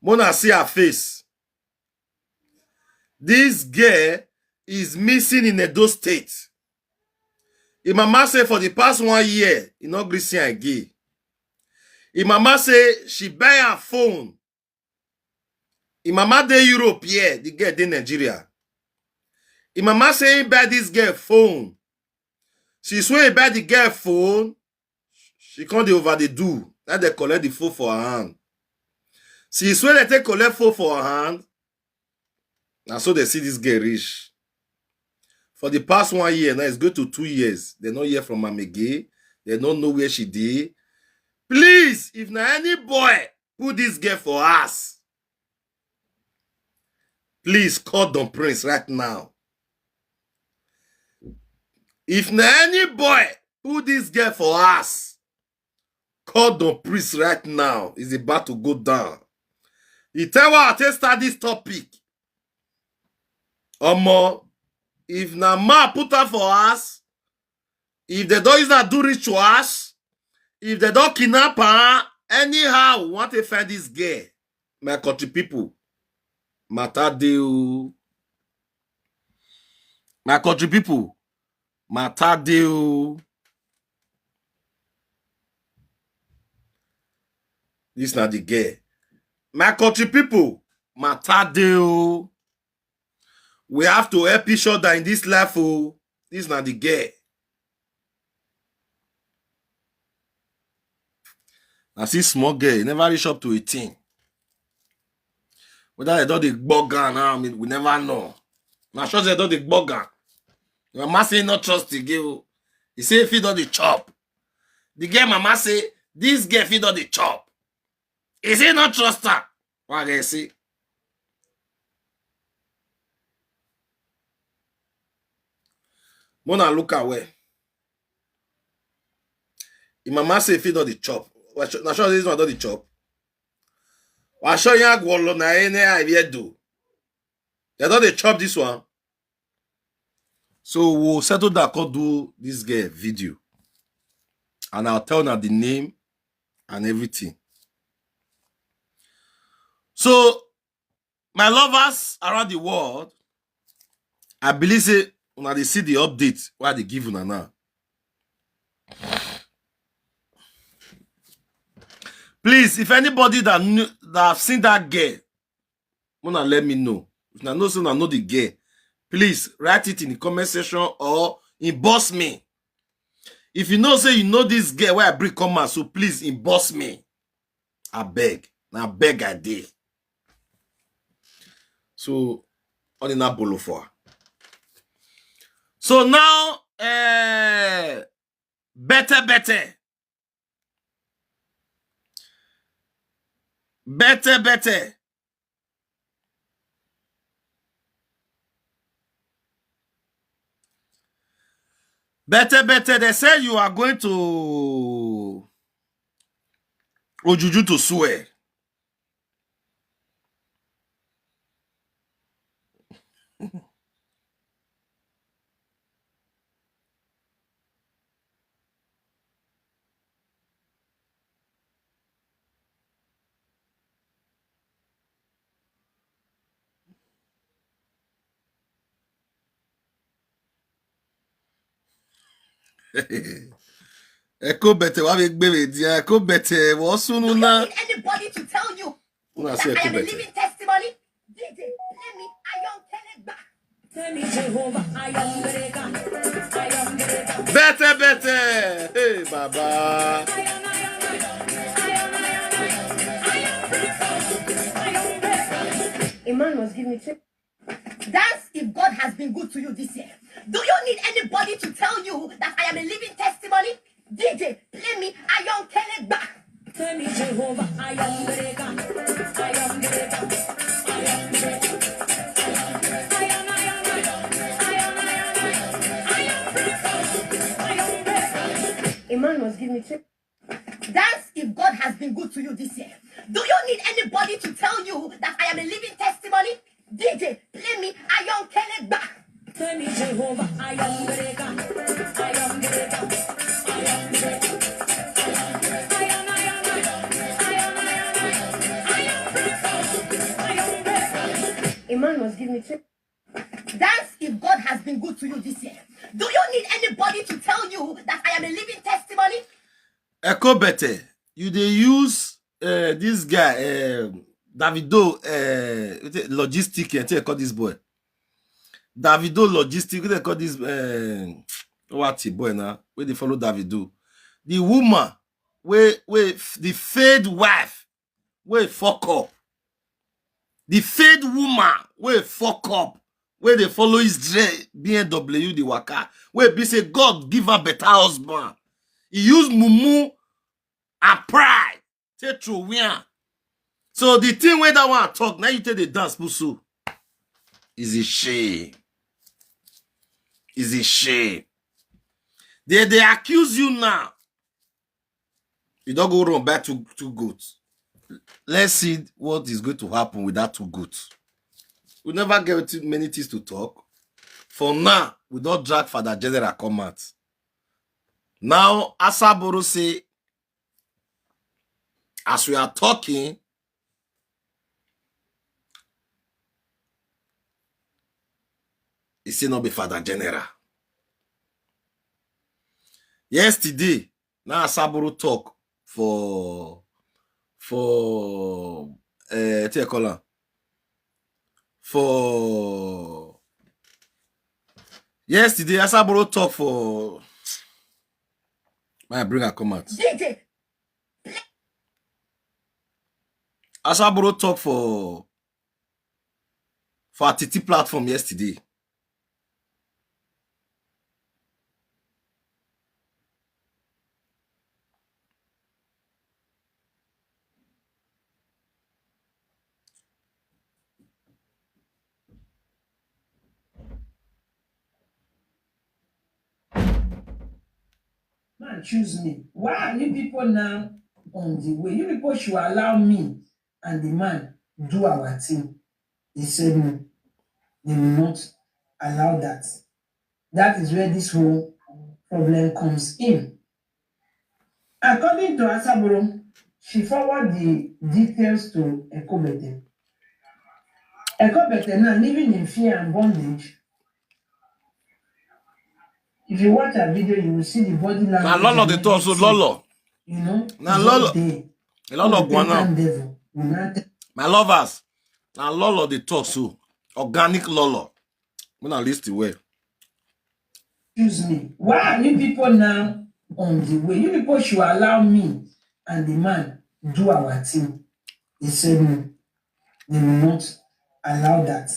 Mona see her face. This girl is missing in Edo State. Im mama say for the past one year, e no gree see am again. Im mama say she buy her phone. Im mama dey Europe here, the girl dey Nigeria. Im mama say he buy this girl phone. Since when he buy the girl phone, she come dey over dey do. Now they collect the phone for her hand. Since when they take collect phone for her hand, na so they see this girl reach. For the past one year, now it's going to two years. They no hear from am again. They no know where she dey. Please, if na any boy put this girl for us, please call Don Prince right now. If na any boy put this girl for us, call Don Prince right now. It's about to go down. He tell her to start this topic. Omo, if na ma put her for us, if they don't use that do rituals, if they don't kidnap her, anyhow, we want to find this girl. My country people, matter dey o. My country people, matter dey o. This na the girl. My country people, matter dey o. We have to help each other in this life o. This na the girl. I see small girl, e never reach up to eighteen. Whether they don dey gbog am now, I mean, we never know. Na sure they don dey gbog am. The mama say no trust again o. He say if he don dey chop. The girl mama say this girl fit don dey chop. He say no trust her. Why I say? Mona look away. Im mama say if he don dey chop. Na sure this one don dey chop. Wa sure yan gwolo na ene I hear do. They don dey chop this one. So we'll settle that, come do this girl video. And I'll tell her the name and everything. So my lovers around the world, I believe say una dey see the update wey I dey give una now. Please, if anybody that knew, that have seen that girl, una let me know. If una know say una know the girl, please write it in the comment section or inbox me. If you know say you know this girl wey I bring come out, so please inbox me. I beg. Na beg I dey. So, on in that bolo for her. So now, eh, better, better. Better, better. Better, better. They say you are going to Ojuju to swear. Eko bete wa be gbere dia, eko bete wo sunu na. Anybody to tell you that I am a living testimony? D J, play me Ayom Kelegba. Tell me Jehovah, I am Bereka. I am Bereka. Better, better. Hey, Baba. A man must give me check. Dance if God has been good to you this year. Do you need anybody to tell you that I am a living testimony? D J, play me Ayom Kelegba. Tell me Jehovah, I am Bereka. I am Bereka. I am Bereka. I am, I am, I am, I am, I am, I am, I am Bereka. I am Bereka. A man must give me check. Dance if God has been good to you this year. Do you need anybody to tell you that I am a living testimony? D J, play me Ayom Kelegba. Tell me Jehovah, I am Bereka. I am Bereka. I am Bereka. I am, I am, I am, I am, I am Bereka. I am Bereka. A man must give me check. Dance if God has been good to you this year. Do you need anybody to tell you that I am a living testimony? Eko bete, you dey use uh, this guy uh, Davido uh, logistic and take call this boy. Davido logistic, they call this uh, what boy now? Where they follow Davido, the woman where where the failed wife wey fuck up. The failed woman wey fuck up, wey dey follow his dre B M W the waka, wey be say God give her better husband. He use mumu and pride take throw away am. So the thing wey that one talk, now you take the dance pursue. Is a shame. Is a shame. They they accuse you now. You don't go run back to two goats. Let's see what is going to happen with that two goats. We never get too many things to talk. For now, we don't drag Father General come out. Now, Asaboro say, as we are talking, he say no be Father General. Yesterday, now Asaboro talk for for uh, what you call am? For yesterday, Asaboro talk for my bring her come out. D J. Asaboro talk for for Titi platform yesterday. Choose me. Why are you people now on the way? You people should allow me and the man do our thing. He said no. They will not allow that. That is where this whole problem comes in. According to Asaboro, she forward the details to Ekobete. Ekobete now living in fear and bondage. If you watch her video, you will see the body language. Na lolo dey talk so, lolo. You know, Na it's lolo. All there. A lot of Repentant guana. Devil will not tell My lovers, na lolo dey talk so. Organic lolo. When I listen well. Excuse me. Why are you people now on the way? You people should allow me and the man do our thing. He said no. They will not allow that.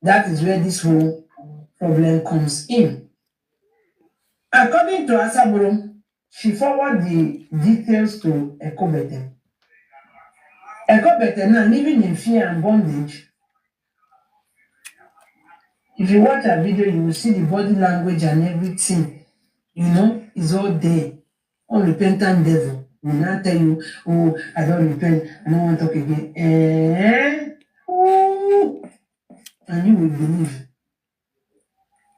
That is where this whole problem comes in. According to Asaboro, she forward the details to Ekobete. Ekobete now living in fear and bondage. If you watch her video, you will see the body language and everything. You know, it's all there. Unrepentant devil will now tell you, "Oh, I don't repent. I don't want to talk again." Eh? Ooh. And you will believe.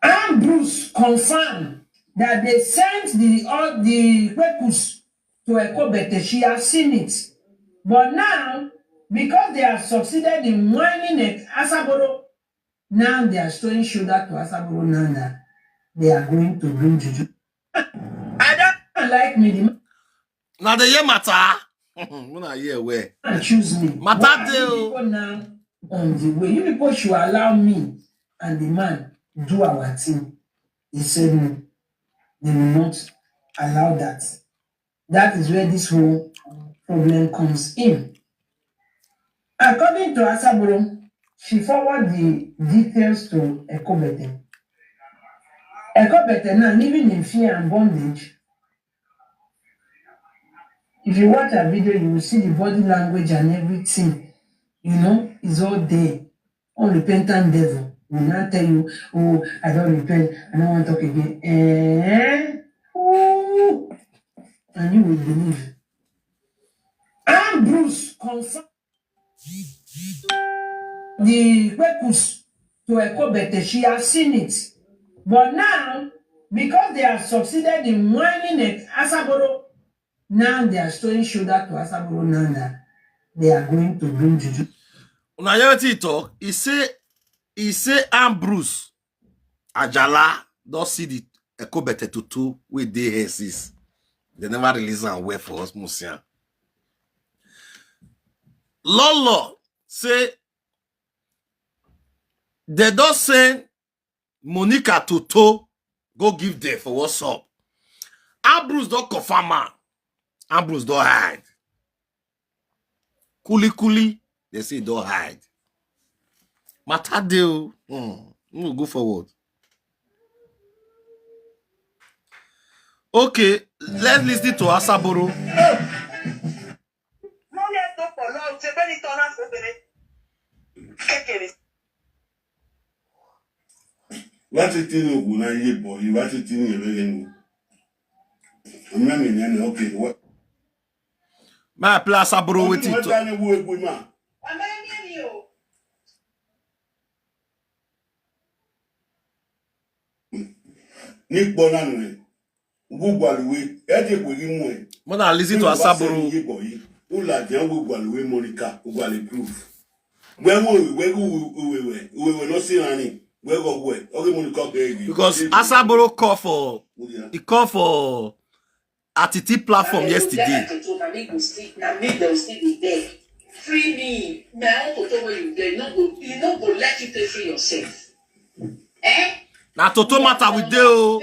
Ambrose confirmed that they sent the all the kpekus to Ekobete. She has seen it. But now, because they have succeeded in whining at Asaboro, now they are showing shoulder to Asaboro now that they are going to bring juju. I don't like me. The Now the year matter. When I hear where. And choose me. Matter Why are dey you o. People now on the way? You people should allow me and the man do our thing. He said no. They will not allow that. That is where this whole problem comes in. According to Asaboro, she forward the details to Ekobete. Ekobete now living in fear and bondage. If you watch her video, you will see the body language and everything. You know, it's all there. Unrepentant devil will now tell you, "Oh, I don't repent. I don't want to talk again." Eh? Ooh. And you will believe. Ambrose confirmed the kpekus to Ekobete. She has seen it. But now, because they have succeeded in whining at Asaboro, now they are showing shoulder to Asaboro now that they are going to bring juju. Una hear wetin he talk? He say, he say Ambrose Ajala don see the Ekobete Toto wey dey here since. They never release am well for us, Musian. Lolo say they don send Monica Toto go give them for WhatsApp. Ambrose don confirm am. Ambrose don hide. Kuli kuli, they say he don hide. Matter dey o. Hmm. We go forward. Okay, let's listen to Asaboro. Lórí ẹ̀tọ́ pọ̀ lọ ṣe bẹ́ẹ̀ ni tọ́lá fòbìnrin kékeré. Wá ti tí ní ògùn náà yé bọ̀ yìí, wá ti tí ní ìrẹ́lẹ̀ nù. Ọmọ mi ní ẹni, okay, wá. My play Asaboro wetin he Wọ́n talk. dá ní wo egbò náà. Ọmọ ẹni mi o. Ní pọ̀ náà nù ẹ̀. Gbogbo àlùwé, ẹ ti pè é mú ẹ̀. Mona listen to Asaboro. Yé bọ̀ yìí. Ó là jẹ́ gbogbo àlùwé Monica, gbogbo àlè proof. Wẹ́ wọ́n wẹ́ wẹ́ wẹ́ wẹ́ wẹ́ wẹ́ lọ sí ìran ni. Wẹ́ wọ́ wẹ́. Ọ̀rẹ́ Monica bẹ́ẹ̀ yìí. Because Asaboro call for, Ó di he call for Atiti platform yesterday. To na me go still, na me go still be there. Free me. My own Toto wey you get, no go, you no go let you take free yourself. Eh? Na Toto matter we dey o.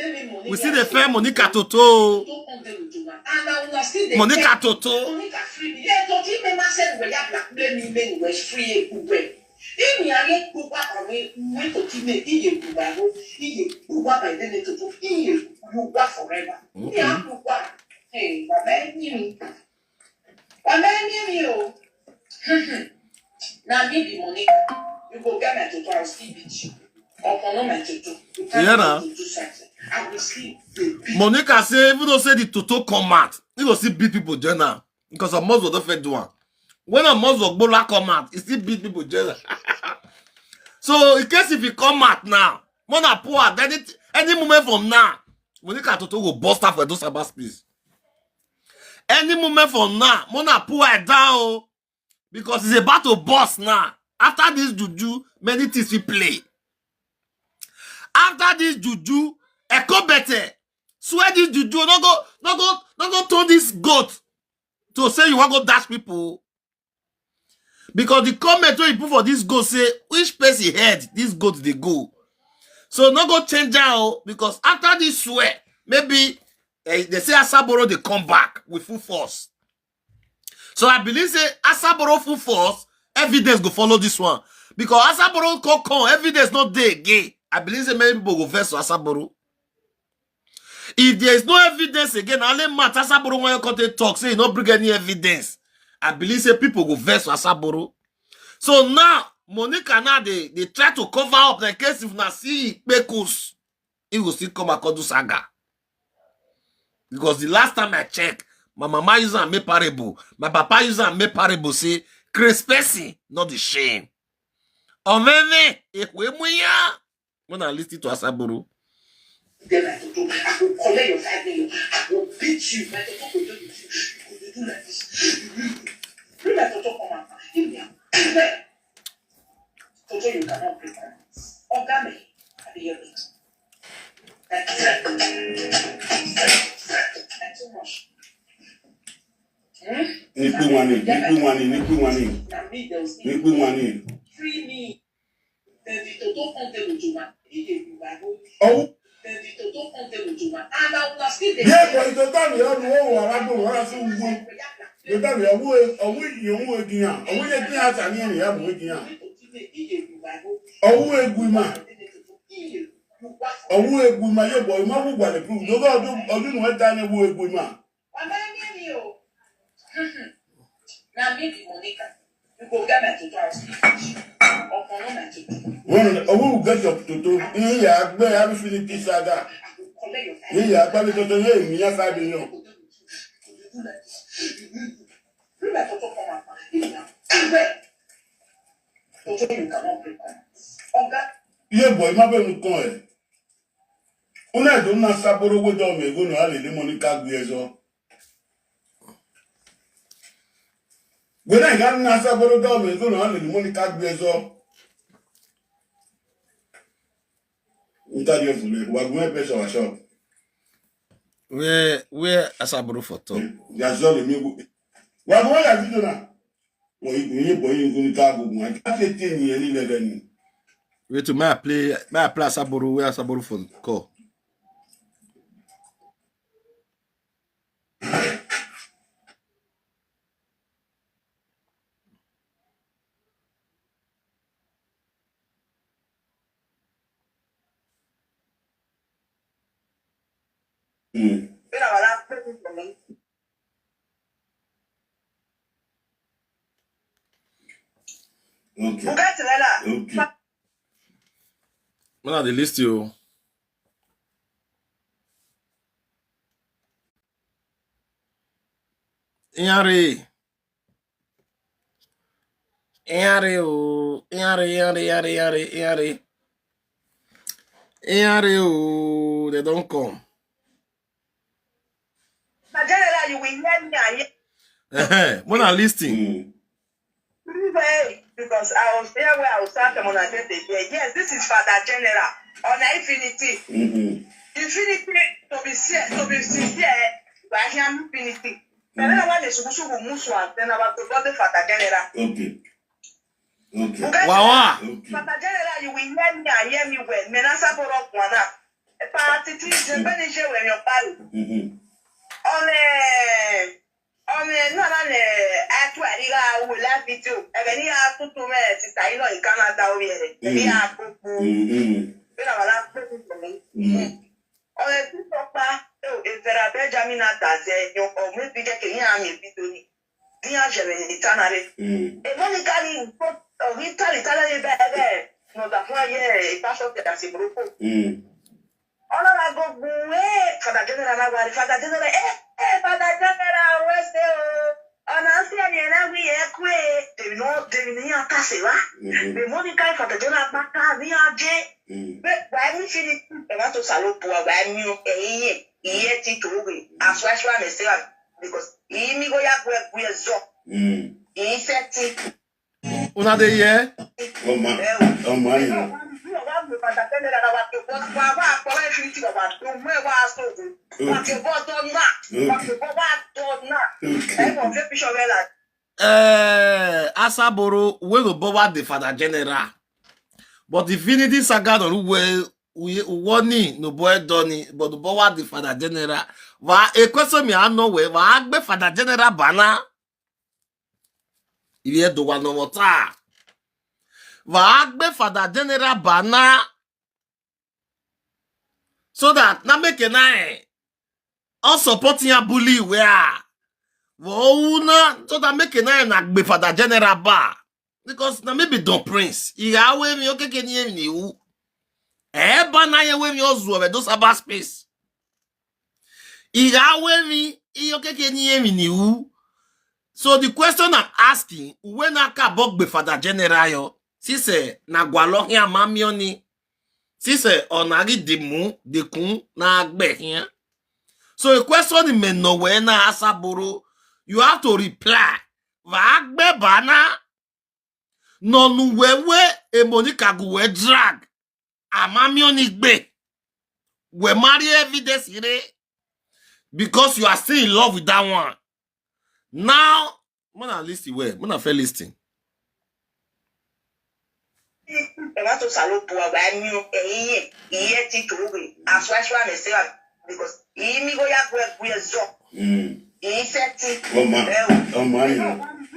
We see the fair Monica Toto o. Don't come there with you, man. And I will still dey Monica tell Toto. Monica free me. Yeah, Toto, me ma said we have blackmail me, me we free everywhere. If me are yet go back on me, we to keep me, he ye go back, he ye go back by the Toto, he ye go back forever. He ye go back. Hey, baba, me. Baba, me, me, oh. Now me be Monica. You go get my Toto, I'll still beat you. Or no my Toto. You can't Yeah, na. do something. Monica say even though say the toto come out, he go still beat people join am because of Mozzo don fit do am. When a Mozzo Gbola come out, he still beat people join am. So in case if he come out now, Mona pour out any any moment from now, Monica toto go burst out for those cyber space. Any moment from now, Mona pour it down o, because it's about to burst now. After this juju, many things we play. After this juju, Echo better. Swear this juju, no go, no go, no go turn this goat to say you want go dash people. Because the comment wey you put for this goat say which person head this goat dey go. So no go change am o, because after this swear, maybe eh, they say Asaboro dey come back with full force. So I believe say Asaboro full force, evidence go follow this one. Because Asaboro come come, evidence no dey again. I believe say many people go vex for Asaboro. If there is no evidence again, na only matter Asaboro wan come take talk say he no bring any evidence. I believe say people go vex for Asaboro. So now, Monica now dey dey try to cover up the case if na see Ikpekus, he go still come and come do saga. Because the last time I check, my mama use am make parable, my papa use am make parable say crazy person no dey shame. Omeme, ekwe muya. When I listen to Asaboro. Then I go do, I go collect your five million. I go beat you. My toto go do with you. You go dey do like this. Bring my toto come out. Give me am. Toto, you cannot break am. Oga me, I be your mate. Like, like too much. Hmm? Nipi wani, nipi wani, nipi wani. Na me, there was me. Nipi wani. Free me. Then the toto come tell Ojoma, he dey do my own. Oh. Then the toto come tell Ojoma. And I will still dey. Yeah, but the toto ni ọdún owó arágbó wọn á sí wúwo. Toto ni ọwọ́ ọwọ́ ìyẹn owó ègìyàn, ọwọ́ ìyẹn kí á sàní ẹ̀yìn àbò ègìyàn. Ọwọ́ egwu ma. Ọwọ́ egwu ma yóò bọ̀ ìmọ̀ wù wà lè prove. Lọ́gọ́ ọdún ọdún ni wọ́n dá ní ọwọ́ egwu ma. Wàá bá yín ní èmi o. Na me be Monica. You go get my toto house. Ọkàn náà my toto. When I will get your toto, in ya gbe every finish this saga. I go collect your five. In ya gbe mi toto ye mi ya five million. You go do like this. You will do. Bring my toto come out. If na, toto you cannot break am. Oga. Ye boy, má bẹ̀rù kan ẹ̀. Una do na Asaboro we do me go no ale ni Monica gbe ezo. We na ga na Asaboro do me go no ale ni Monica gbe ezo. Nta di efule, wa gun e pe so wa shop. Where where Asaboro for talk? Ya zo le mi go. Wa gun ya video na. Wọ́n yìí kò ní bọ̀ yìí nítorí káàbò gùn àti láti ètè ènìyàn nílẹ̀ rẹ̀ ni. Wait, may I play, may I play Asaboro, where Asaboro for call? Mm. Okay. Okay. When are the list you? Iyanre. Iyanre o. Iyanre, Iyanre, Iyanre, Iyanre, Iyanre. Iyanre o. They don't come. General, you will hear me and hear. When I listen. Mm. Hey, because I was there where I was talking on I said, yes, this is Father General on Infinity. Mm-hmm. Infinity, to be sincere, to be sincere, I hear Infinity. But then I want to shoot Musu and then I want to go to Father General. Okay. Okay. Wawa. Okay. Father General, you will hear me and hear me well. Menasa Borok Wana. Party to the manager when you're bad. Mm-hmm. On a Ọmọ ẹ̀ náà lálẹ́ àtúwárí ra owó láfídíò. Ẹ̀rẹ̀ ní àtúntò mẹ́rin ti tàyí náà ní Canada orí ẹ̀rẹ̀. Ẹ̀rí àgbègbè. Bí làwọn alágbègbè tẹ̀lé. Ọ̀rẹ́ tí sọ pa ìfẹ̀rẹ̀ Benjamin Atazẹ yan ọ̀mú ìbíjẹ́ kìíní àmì ìbí tó ní. Ní àjẹrẹ̀ ní ìtànà rẹ̀. Èmi ní ká ní ọ̀rí tàlítàlẹ́ yìí bẹ́ẹ̀ bẹ́ẹ̀. Nọ̀dà fún ayé ìpásọ̀tẹ̀ àti burúkú. Ọlọ́run agogun, eh, Father General Lawari, Father General, eh, eh, Father General, where's the, oh? Ọ̀nà sí ẹni ẹ̀rọ wí ẹ kú ẹ. Tèmi náà, tèmi ní yàn kásẹ̀ wá. Bẹ́ẹ̀ mo ní ká Father General pa ká ní ajé. Bẹ́ẹ̀ wà á ní fi ni ẹ̀rọ tó sàlọ̀ bu àgbà mi o, ẹ̀yìn yẹn, ìyẹn ti tó wè. Aṣọ aṣọ àmì sí àmì. Because ìyí mi kó yá gbọ́ ẹ̀kú ẹ̀ zọ. Ìyí fẹ́ ti. Una dey hear? Ọmọ, ọmọ yìí. Eh, Asaboro, we no bother the Father General. But Infinity Saga no we we warning no boy Donny, but no bother the Father General. Wa a question me I know we wa agbe Father General bana. Ibi edo wa no mota. Wa agbe Father General bana. So that na make na eh. All supporting a bully we are. Wo na so that make na eh na gbe Father General ba. Because na me be Don Prince. Iga we mi okeke ni emi ni u. E ba na ye we mi ozu we do saba space. Iga we mi i okeke ni emi ni u. So the question I'm asking, when I can bog be Father General yo, si se na gwalo hia mamioni. Si se onagi de mu de kun na agbe hia. So a question me no we na Asaboro, you have to reply. Va agbe bana. No nu we we e Monica gu we drag. Amamioni gbe. We marry evidence ire. Because you are still in love with that one. Now, when I listen well, when I feel listening. Ẹ̀rọ tó sàlọ̀ bu àgbà mi o, ẹ̀yìn yẹn, ìyẹn ti tó wè. Aṣọ aṣọ àmì sí àmì. Because ìyí mi kó yá gbọ́ ẹ̀kú ẹ̀ zọ. Ìyí fẹ́ ti. Ọmọ, ọmọ yìí.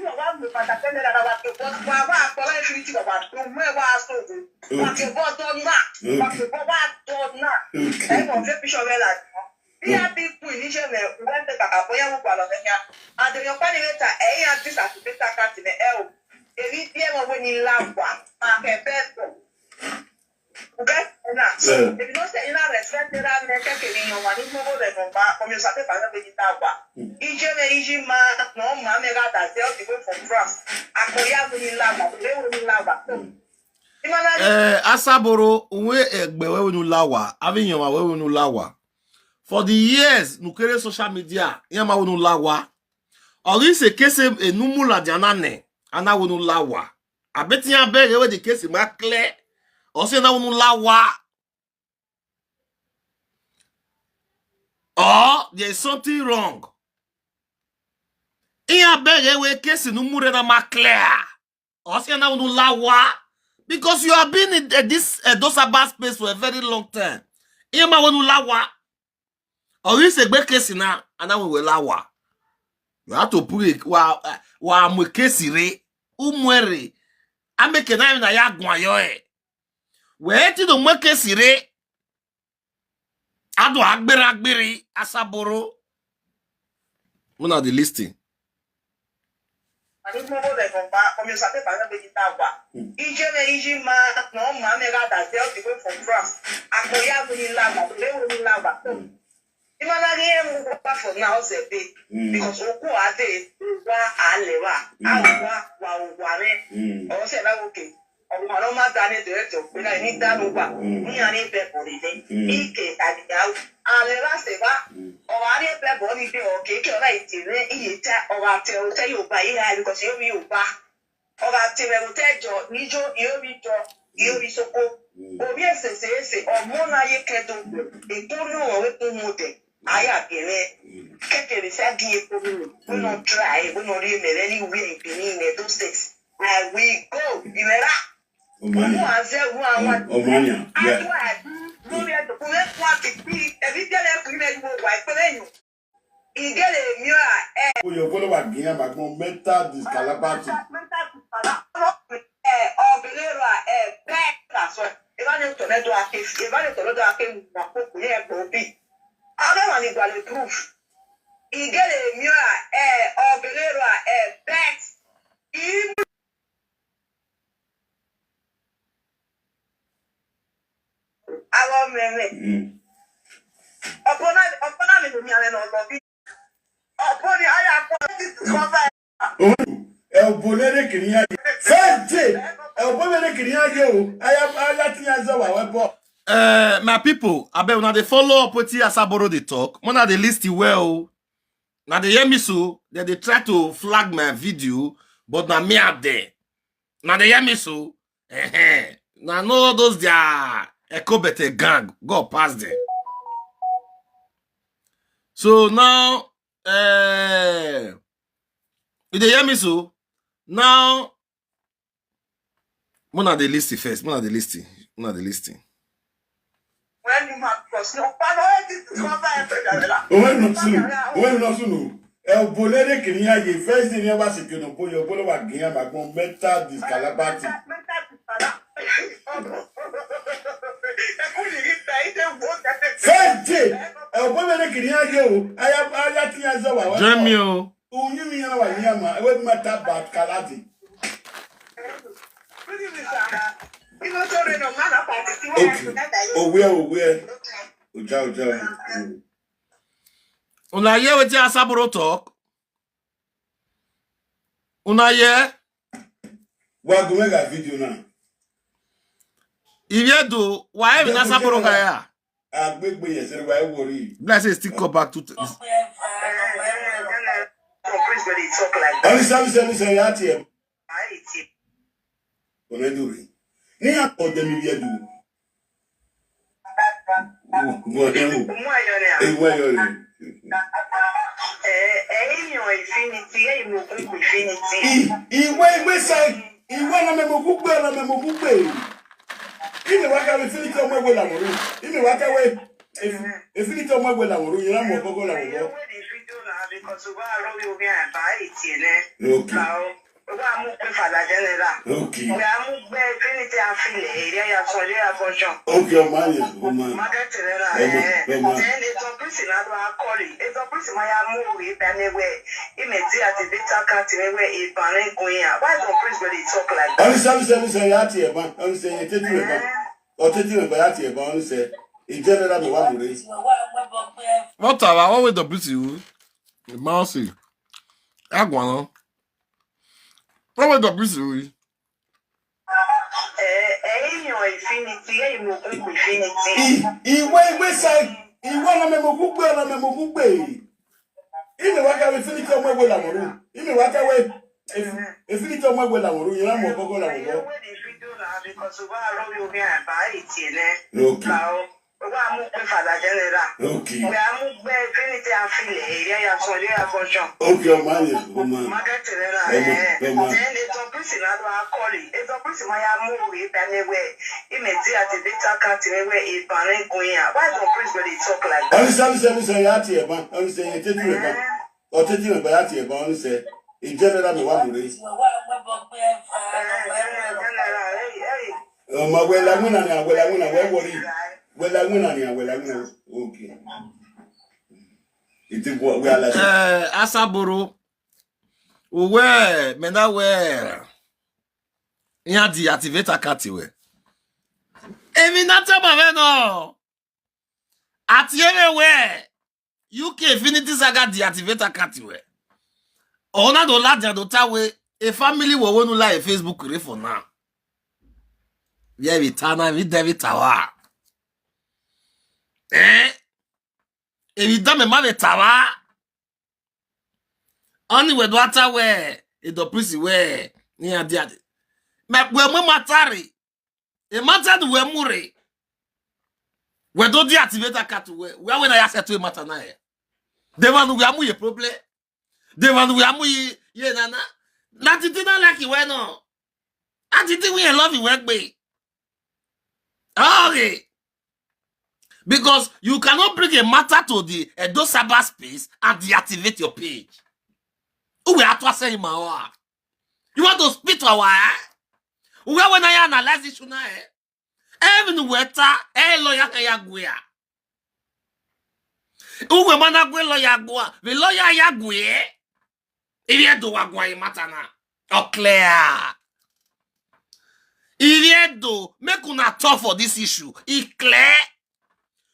Wà á mú Father General Lawari, wà á pọ̀ láì fi ti bàbá tó mú ẹ̀ wá sóògùn. Wà á ti bọ́ tọ́ náà. Wà á ti bọ́ wá tọ́ náà. Ẹ mọ̀ fẹ́ bíṣọ̀ rẹ̀ là. Bí a bí kú ìníṣẹ́ rẹ̀, wọ́n ń tẹ kàkà bóyá wọ́n gbà lọ lẹ́yìn. Àdéhùn pálí mẹ́ta, ẹ̀yìn àti sàtúndé sákàtì rẹ̀ ẹ̀ o. Èmi bí ẹ̀ mọ̀ wé ni láwà, máa kẹ́ bẹ́ẹ̀ sọ. Ube na. If you no say you na respect that man, take it in your money, no go there from back. From your sape pa be kita wa. Ije me iji ma no ma me ga da sell the way from France. Akoya we ni lawa, we we ni lawa. Imana Eh, Asaboro, we egbe we nu lawa, avi yan we nu lawa. For the years, nukere social media, yan ma we nu lawa. Ori se kese enumula diana ne, ana we nu lawa. Abeti ya bere we the case ma clear. Or say na we nu lawa. Or there is something wrong. Iya bere we case nu mure na ma clear. Or say na we nu lawa. Because you have been in uh, this uh, those about space for a very long time. Iya ma we nu lawa. Or you say gbe case na, and na we nu lawa. You have to put it wa wa mu case re. Umwere. Ameke na na ya gwa yo e. We ti do mu case re. Ado agbere agbere Asaboro. Una dey listen. Ani mo bo be kon ba, o mi o sa pe ba na be kita wa. Ije me iji ma, no ma me ga da se o ti go from France. Akoya we ni lawa, we we ni lawa. Imana ni e mu kwa for now se be. Because oku ade, wa alewa, awa, wa wa re. O se la okay. Ọmọ ọmọ máa dá ní ìdílé tó pé náà ní dánú wà ní àní bẹ́ẹ̀ kò rí ní ike àdìyàwó. Àlè láṣẹ wá ọ̀rọ̀ àní bẹ́ẹ̀ bọ́ ní bí ọ̀kẹ́ kí ọ̀rọ̀ ìdílé iye tẹ́ ọ̀rọ̀ àtẹ ọ̀tẹ́ yóò bá yíra ẹni kò sí yóò mi yóò bá ọ̀rọ̀ àti rẹ̀ ọ̀tẹ́ jọ níjó yóò mi jọ yóò mi sóko. Òbí èsè ṣe é ṣe ọmọ náà yé kẹ́dùn èkó ní ọ̀rọ̀ wípé mo dẹ̀ ayé àgbẹ̀rẹ̀ kékeré sí àdíyẹ kó nínú wọ́n náà tíra ẹ̀ wọ́n náà rí ẹ̀mẹ̀rẹ̀ ní ìwé ìpínlẹ̀ ilẹ̀ tó ṣe. I will go. Ìrẹ́lá. Omania. Omania. Yeah. Ìgẹ̀lẹ̀ mi ò rà ẹ̀. Oyo kolo wa gíyan ma gbọ́n mental discalabati. Ẹ̀ ọ̀bẹ̀rẹ̀ rà ẹ̀ bẹ́ẹ̀ kà sọ. Ìbáni tọ̀lẹ́dọ̀ ake ìbáni tọ̀lẹ́dọ̀ ake mọ̀ kó kò yẹ ẹ̀ gbọ́ bí. Abẹ́wà ni gbàlẹ̀ proof. Ìgẹ̀lẹ̀ mi ò rà ẹ̀ ọ̀bẹ̀rẹ̀ rà ẹ̀ bẹ́ẹ̀. Awo meme. Mm. Obodo, eh, obodo ere kiri ya ye. First day, eh, obodo ere kiri ya ye o. Aya, aya ti ya zo wa we bo. Eh, my people, abeg una dey follow up wetin Asaboro dey talk. Una dey listen well o. Una dey hear me so, dem dey try to flag my video, but na me I dey. Una dey hear me so. Ehen. Na no those their Echo Bete gang go pass them. So now, eh, you dey hear me so? Now, una dey listen first. Una dey listen. Una dey listen. When you have crossed, no, but no, it is not my friend. When no soon, when no soon, o. Eh, obodo ere kiri ya ye. First day never second, obodo, obodo wa giyan, ma gbon mental discalabati. First day, eh, obodo ere kiri ya ye o. Aya, aya ti ya zo wa we bo. Join me o. Unyi mi ya wa ni ama, we matter about kaladi. Okay. Owe, owe. Oja, oja. Mm. Una hear wetin Asaboro talk? Una hear? Wa go make a video now. If you do, why have Asaboro guy? Agbegbe yẹn sẹ́ni wáyé wọrí. Blessing still come back to. Ọ̀nì sẹ́ni sẹ́ni sẹ́ni yà á tiẹ̀. Ọ̀nà ẹ̀dùn rẹ̀. Ní àpò dẹ̀mí bí ẹ̀dùn. Wọ́n ẹ̀ wò. Ewu ayọ̀ rẹ̀. Ìwé ìwé sẹ́ ìwé ọ̀nà mẹ́mọ̀ gbogbo ọ̀nà mẹ́mọ̀ gbogbo. Ìmì wá káwé fílítì ọmọ ẹgbẹ́ làwọn rú. Ìmì wá káwé fílítì ọmọ ẹgbẹ́ làwọn rú. Yìnyín àmọ̀ ọ̀gọ́gọ́ làwọn lọ. Okay. Wa mu pe Father General. Okay. Wa mu gbe Trinity afile area ya so area function. Okay, ọmọ ayẹ, ọmọ. Market General. Ọmọ, eh, ọmọ. Then the prison na do akọri. The prison ma ya mu ori ba me we. Ime di ati beta cat me we e ban re gun ya. Why the prison go dey talk like that? Ọ̀nì sẹ́, ọ̀nì sẹ́, ọ̀nì sẹ́, yà á tiẹ̀ bá. Ọ̀nì sẹ́, yẹn tètè rẹ̀ bá. Ọ̀tètè rẹ̀ bá yà á tiẹ̀ bá, ọ̀nì sẹ́. Ìjẹ́nìrà mi wà mú rẹ̀. What are we? What will the prison? Mercy. Agwana. What will the prison? Eh, eh, èèyàn Infinity, èèyàn mo kún kò Infinity. Ì-, ìwé, ìwé sẹ́, ìwé ọ̀nà mẹ́mọ̀ gbogbo, ọ̀nà mẹ́mọ̀ gbogbo. Ìmì wá káwé Infinity ọmọ ẹgbẹ́ làwọn rú. Ìmì wá káwé Infinity ọmọ ẹgbẹ́ làwọn rú. Yìnyín àmọ̀ ọ̀gọ́gọ́ làwọn lọ. Okay. Wa mu pe Father General. Okay. Wa mu gbe Trinity afile area ya so area function. Okay, ọmọ ayẹ, ọmọ. Market General. Ọmọ, eh, ọmọ. Then the prison na do akọri. The prison ma ya mu ori ba me we. Ime di ati beta cat me we e ban re gun ya. Why the prison go dey talk like that? Ọ̀nì sẹ́, ọ̀nì sẹ́, ọ̀nì sẹ́, yà á tiẹ̀ bá. Ọ̀nì sẹ́, yẹn tètè rẹ̀ bá. Ọ̀tètè rẹ̀ bá yà á tiẹ̀ bá, ọ̀nì sẹ́. Ìjẹ́nìrà mi wà mú rẹ̀. Ọmọ wẹ̀ la wínà ni, wẹ̀ la wínà, wẹ̀ wọrí. Wẹ̀ la wínà ni, wẹ̀ la wínà. Okay. It is what we are like. Eh, Asaboro. Uwe, mena we. Ya di activator kati we. Emi na tama we no. Ati eme we. U K Infinity Saga deactivate account we. Ona do la dia do ta we. A family wo wonu la a Facebook re for now. Yeah, we tana, we David Tower. Eh? E we dame ma we Tower. Oni we do ata we. E do prisi we. Ni adi adi. Me we mo matari. E mata du we mure. We do deactivate account we. We are when I accept we mata na ye. De wanu we amu ye problem. De wanu we amu ye, ye na na. Na titi na like we no. Na titi we love we gbe. Okay. Because you cannot bring a matter to the Edo cyberspace and deactivate your page. Who will actually say him our? You want to spit our eye? Where when I analyze issue now, eh? Even weta, eh, lawyer ya guya. Uwe mana gwe lawyer gwa, the lawyer ya gwe. If you do wa gwa matter na. Oh, clear. If you do, make una talk for this issue. It clear.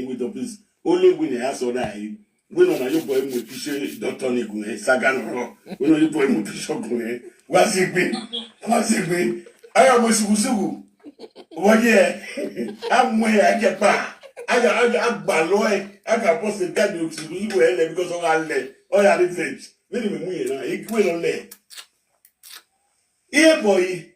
ni we don please. Only we na so na yi. We no na yo boy mu picture don turn igun eh saga no ro. We no yo boy mu picture gun eh. Wa si gbe. Wa si gbe. Aya mo sugu sugu. Wo ye. Amwe aje pa. Aya aya agba lo e. Aga boss e gadi sugu sugu e le because o ga le. O ya revenge. Many me mu ye na. E gbe lo le. Here boy.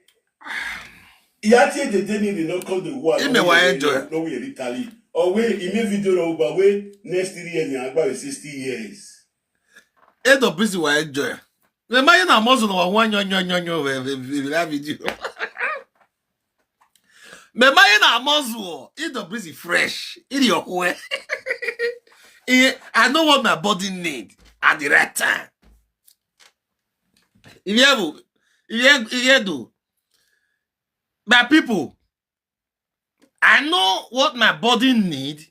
Yati ejeje ni the no call the war. Ime wa enjoy. No we Italy. Or we ime video no ba we next three years ni agba sixty years. Edo busy wa enjoy. The man na mozo no wa nyo nyo nyo nyo we we we that video. Me maye na muscle. If the breeze is fresh, in your way. I know what my body need at the right time. If you ever, if you ever, if you do, my people, I know what my body need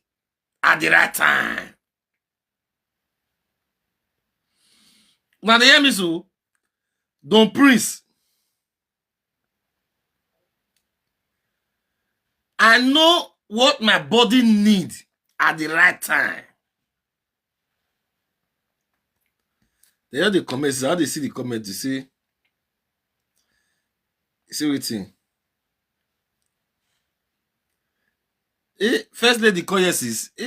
at the right time. Now they hear me so. Don't prince. I know what my body need at the right time. They hear the comments. How they see the comment? You see, you see what thing. Eh, first lady call yes is eh,